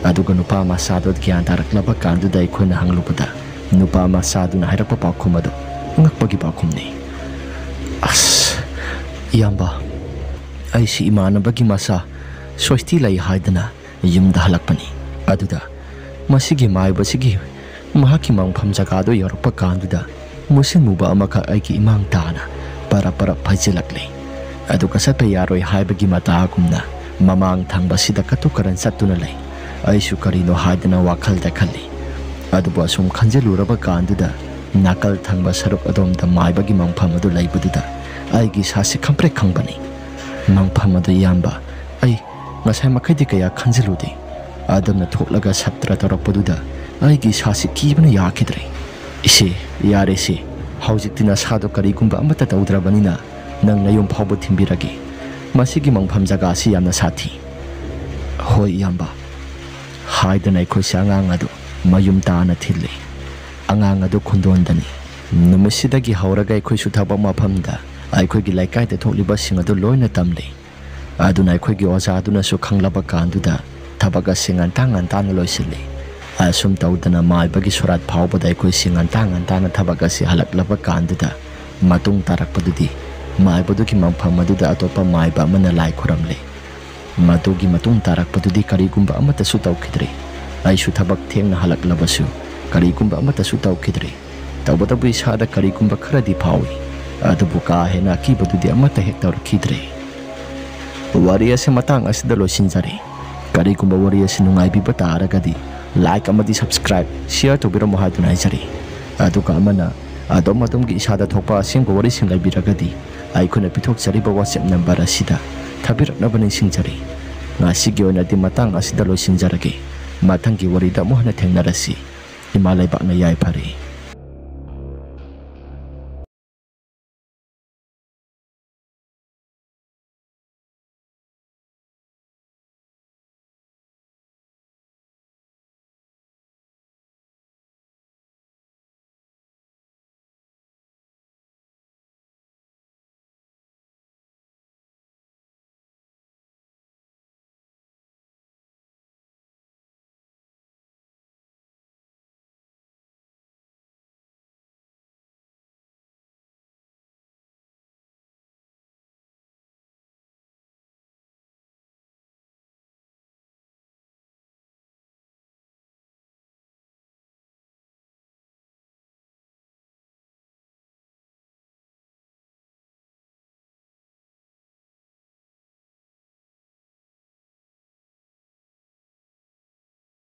ꯑꯗꯨꯒ ꯅꯨꯄꯥ ꯃꯆꯥꯗꯨ ꯒ꯭ꯌꯥꯟ ꯇꯥꯔꯛꯂꯕ ꯀꯥꯟꯗꯨꯗ ꯑꯩꯈꯣꯏꯅ ꯍꯪꯂꯨꯕꯗ ꯅꯨꯄꯥ ꯃꯆꯥꯗꯨꯅ ꯍꯥꯏꯔꯛꯄ ꯄꯥꯎꯈꯨꯝ ꯑꯗꯨ ꯑꯉꯛꯄꯒꯤ ꯄꯥꯎꯈꯨꯝꯅꯤ꯫ "ꯑꯁ, ꯏꯌꯥꯝꯕ, ꯑꯩꯁꯤ ꯏꯃꯥꯟꯅꯕꯒꯤ ꯃꯆꯥ ꯁ꯭ꯋꯥꯁꯇꯤ ꯂꯩ ꯍꯥꯏꯗꯅ ꯌꯨꯝꯗ ꯍꯜꯂꯛꯄꯅꯤ꯫ ꯑꯗꯨꯗ ꯃꯁꯤꯒꯤ ꯃꯥꯏꯕꯁꯤꯒꯤ ꯃꯍꯥꯛꯀꯤ ꯃꯪꯐꯝ ꯖꯒꯥꯗꯨ ꯌꯧꯔꯛꯄ ꯀꯥꯟꯗꯨꯗ ꯃꯨꯁꯤꯟ ꯃꯨꯕ ꯑꯃꯈꯛ ꯑꯩꯒꯤ ꯏꯃꯥꯡ ꯇꯥꯅ ꯄꯔꯞ ꯄꯔꯞ ꯐꯩꯖꯤꯜꯂꯛꯂꯦ꯫ ꯑꯗꯨꯒ ꯆꯠꯄ ꯌꯥꯔꯣꯏ ꯍꯥꯏꯕꯒꯤ ꯃꯇꯥꯒꯨꯝꯅ ꯃꯃꯥꯡ ꯊꯪꯕꯁꯤꯗ ꯀꯇꯨ ꯀꯔꯟ ꯆꯠꯇꯨꯅ ꯂꯩ꯫ ꯑꯩꯁꯨ ꯀꯔꯤꯅꯣ ꯍꯥꯏꯗꯅ ꯋꯥꯈꯜꯗ ꯈꯜꯂꯤ꯫ ꯑꯗꯨꯕꯨ ꯑꯁꯨꯝ ꯈꯟꯖꯤꯜꯂꯨꯔꯕ ꯀꯥꯟꯗꯨꯗ ꯅꯥꯀꯜ ꯊꯪꯕ ꯁꯔꯨꯛ ꯑꯗꯣꯝꯗ ꯃꯥꯏꯕꯒꯤ ꯃꯪꯐꯝ ꯑꯗꯨ ꯂꯩꯕꯗꯨꯗ ꯑꯩꯒꯤ ꯏꯁꯥꯁꯤ ꯈꯪꯄ꯭ꯔꯦꯛ ꯈꯪꯕꯅꯤ꯫ ꯃꯪꯐꯝ ꯑꯗꯨ ꯏꯌꯥꯝꯕ, ꯑꯩ ꯉꯁꯥꯏ ꯃꯈꯩꯗꯤ ꯀꯌꯥ ꯈꯟꯖꯤꯜꯂꯨꯗꯦ꯫ ꯑꯗꯣꯝꯅ ꯊꯣꯛꯂꯒ ꯁꯞꯇ꯭ꯔ ꯇꯧꯔꯛꯄꯗꯨꯗ ꯑꯩꯒꯤ ꯏꯁꯥꯁꯤ ꯀꯤꯕꯅ ꯌꯥꯈꯤꯗ꯭ꯔꯦ꯫ "ꯏꯆꯦ, ꯌꯥꯔꯦ ꯏꯆꯦ, ꯍꯧꯖꯤꯛꯇꯤ ꯅꯁꯥꯗꯣ ꯀꯔꯤꯒꯨꯝꯕ ꯑꯃꯠꯇ ꯇꯧꯗ꯭ꯔꯕꯅꯤꯅ ꯅꯪ ꯅꯌꯨꯝ ꯐꯥꯎꯕ ꯊꯤꯟꯕꯤꯔꯒꯦ꯫ ꯃꯁꯤꯒꯤ ꯃꯪꯐꯝ ꯖꯒꯥꯁꯤ ꯌꯥꯝꯅ ꯁꯥꯊꯤ꯫" "ꯍꯣꯏ ꯏꯌꯥꯝꯕ" ꯍꯥꯏꯗꯅ ꯑꯩꯈꯣꯏꯁꯦ ꯑꯉꯥꯡ ꯑꯗꯨ ꯃꯌꯨꯝ ꯇꯥꯅ ꯊꯤꯜꯂꯤ꯫ ꯑꯉꯥꯡ ꯑꯗꯨ ꯈꯨꯟꯗꯣꯟꯗꯅꯤ꯫ ꯅꯨꯃꯤꯠꯁꯤꯗꯒꯤ ꯍꯧꯔꯒ ꯑꯩꯈꯣꯏꯁꯨ ꯊꯕꯛ ꯃꯐꯝꯗ ꯑꯩꯈꯣꯏꯒꯤ ꯂꯩꯀꯥꯏꯗ ꯊꯣꯛꯂꯤꯕꯁꯤꯡ ꯑꯗꯨ ꯂꯣꯏꯅ ꯇꯝꯂꯤ꯫ ꯑꯗꯨꯅ ꯑꯩꯈꯣꯏꯒꯤ ꯑꯣꯖꯥꯗꯨꯅꯁꯨ ꯈꯪꯂꯕ ꯀꯥꯟꯗꯨꯗ ꯊꯕꯛ ꯑꯁꯤ ꯉꯟꯇꯥ ꯉꯟꯇꯥꯅ ꯂꯣꯏꯁꯤꯜꯂꯤ꯫ ꯑꯁꯨꯝ ꯇꯧꯗꯅ ꯃꯥꯏꯕꯒꯤ ꯁꯣꯔꯥꯠ ꯐꯥꯎꯕꯗ ꯑꯩꯈꯣꯏꯁꯤ ꯉꯟꯇꯥ ꯉꯟꯇꯥꯅ ꯊꯕꯛ ꯑꯁꯤ ꯍꯜꯂꯛꯂꯕ ꯀꯥꯟꯗꯨꯗ ꯃꯇꯨꯡ ꯇꯥꯔꯛꯄꯗꯨꯗꯤ ꯃꯥꯏꯕꯗꯨꯒꯤ ꯃꯐꯝ ꯑꯗꯨꯗ ꯑꯇꯣꯞꯄ ꯃꯥꯏꯕ ꯑꯃꯅ ꯂꯥꯏ ꯈꯨꯔꯝꯂꯤ꯫ ꯃꯗꯨꯒꯤ ꯃꯇꯨꯡ ꯇꯥꯔꯛꯄꯗꯨꯗꯤ ꯀꯔꯤꯒꯨꯝꯕ ꯑꯃꯠꯇꯁꯨ ꯇꯧꯈꯤꯗ꯭ꯔꯦ꯫ ꯑꯩꯁꯨ ꯊꯕꯛ ꯊꯦꯡꯅ ꯍꯜꯂꯛꯂꯕꯁꯨ ꯀꯔꯤꯒꯨꯝꯕ ꯑꯃꯠꯇꯁꯨ ꯇꯧꯈꯤꯗ꯭ꯔꯦ꯫ ꯇꯧꯕꯇꯕꯨ ꯏꯁꯥꯗ ꯀꯔꯤꯒꯨꯝꯕ ꯈꯔꯗꯤ ꯐꯥꯎꯏ, ꯑꯗꯨꯕꯨ ꯀꯥ ꯍꯦꯟꯅ ꯑꯀꯤꯕꯗꯨꯗꯤ ꯑꯃꯠꯇ ꯍꯦꯛ ꯇꯧꯔꯛꯈꯤꯗ꯭ꯔꯦ꯫ ꯋꯥꯔꯤ ꯑꯁꯤ ꯃꯇꯥꯡ ꯑꯁꯤꯗ ꯂꯣꯏꯁꯤꯟꯖꯔꯦ꯫ ꯀꯔꯤꯒꯨꯝꯕ ꯋꯥꯔꯤ ꯑꯁꯤ ꯅꯨꯡꯉꯥꯏꯕꯤꯕ ꯇꯥꯔꯒꯗꯤ like ꯑꯃꯗꯤ subscribe, share ꯇꯧꯕꯤꯔꯝꯃꯨ ꯍꯥꯏꯗꯨꯅ ꯍꯥꯏꯖꯔꯤ꯫ ꯑꯗꯨꯒ ꯑꯃꯅ, ꯑꯗꯣꯝ ꯑꯗꯣꯝꯒꯤ ꯏꯁꯥꯗ ꯊꯣꯛꯄ ꯑꯁꯦꯡꯕ ꯋꯥꯔꯤꯁꯤꯡ ꯂꯩꯕꯤꯔꯒꯗꯤ ꯑꯩꯈꯣꯏꯅ ꯄꯤꯊꯣꯛꯆꯔꯤꯕ WhatsApp number ꯑꯁꯤꯗ ꯊꯥꯕꯤꯔꯛꯅꯕ ꯅꯤꯡꯁꯤꯡꯖꯔꯤ꯫ ꯉꯁꯤꯒꯤ ꯑꯣꯏꯅꯗꯤ ꯃꯇꯥꯡ ꯑꯁꯤꯗ ꯂꯣꯏꯁꯤꯟꯖꯔꯒꯦ꯫ ꯃꯊꯪꯒꯤ ꯋꯥꯔꯤꯗ ꯑꯃꯨꯛ ꯍꯟꯅ ꯊꯦꯡꯅꯔꯁꯤ꯫ ꯏꯃꯥ ꯂꯩꯕꯥꯛꯅ ꯌꯥꯏꯐꯔꯦ꯫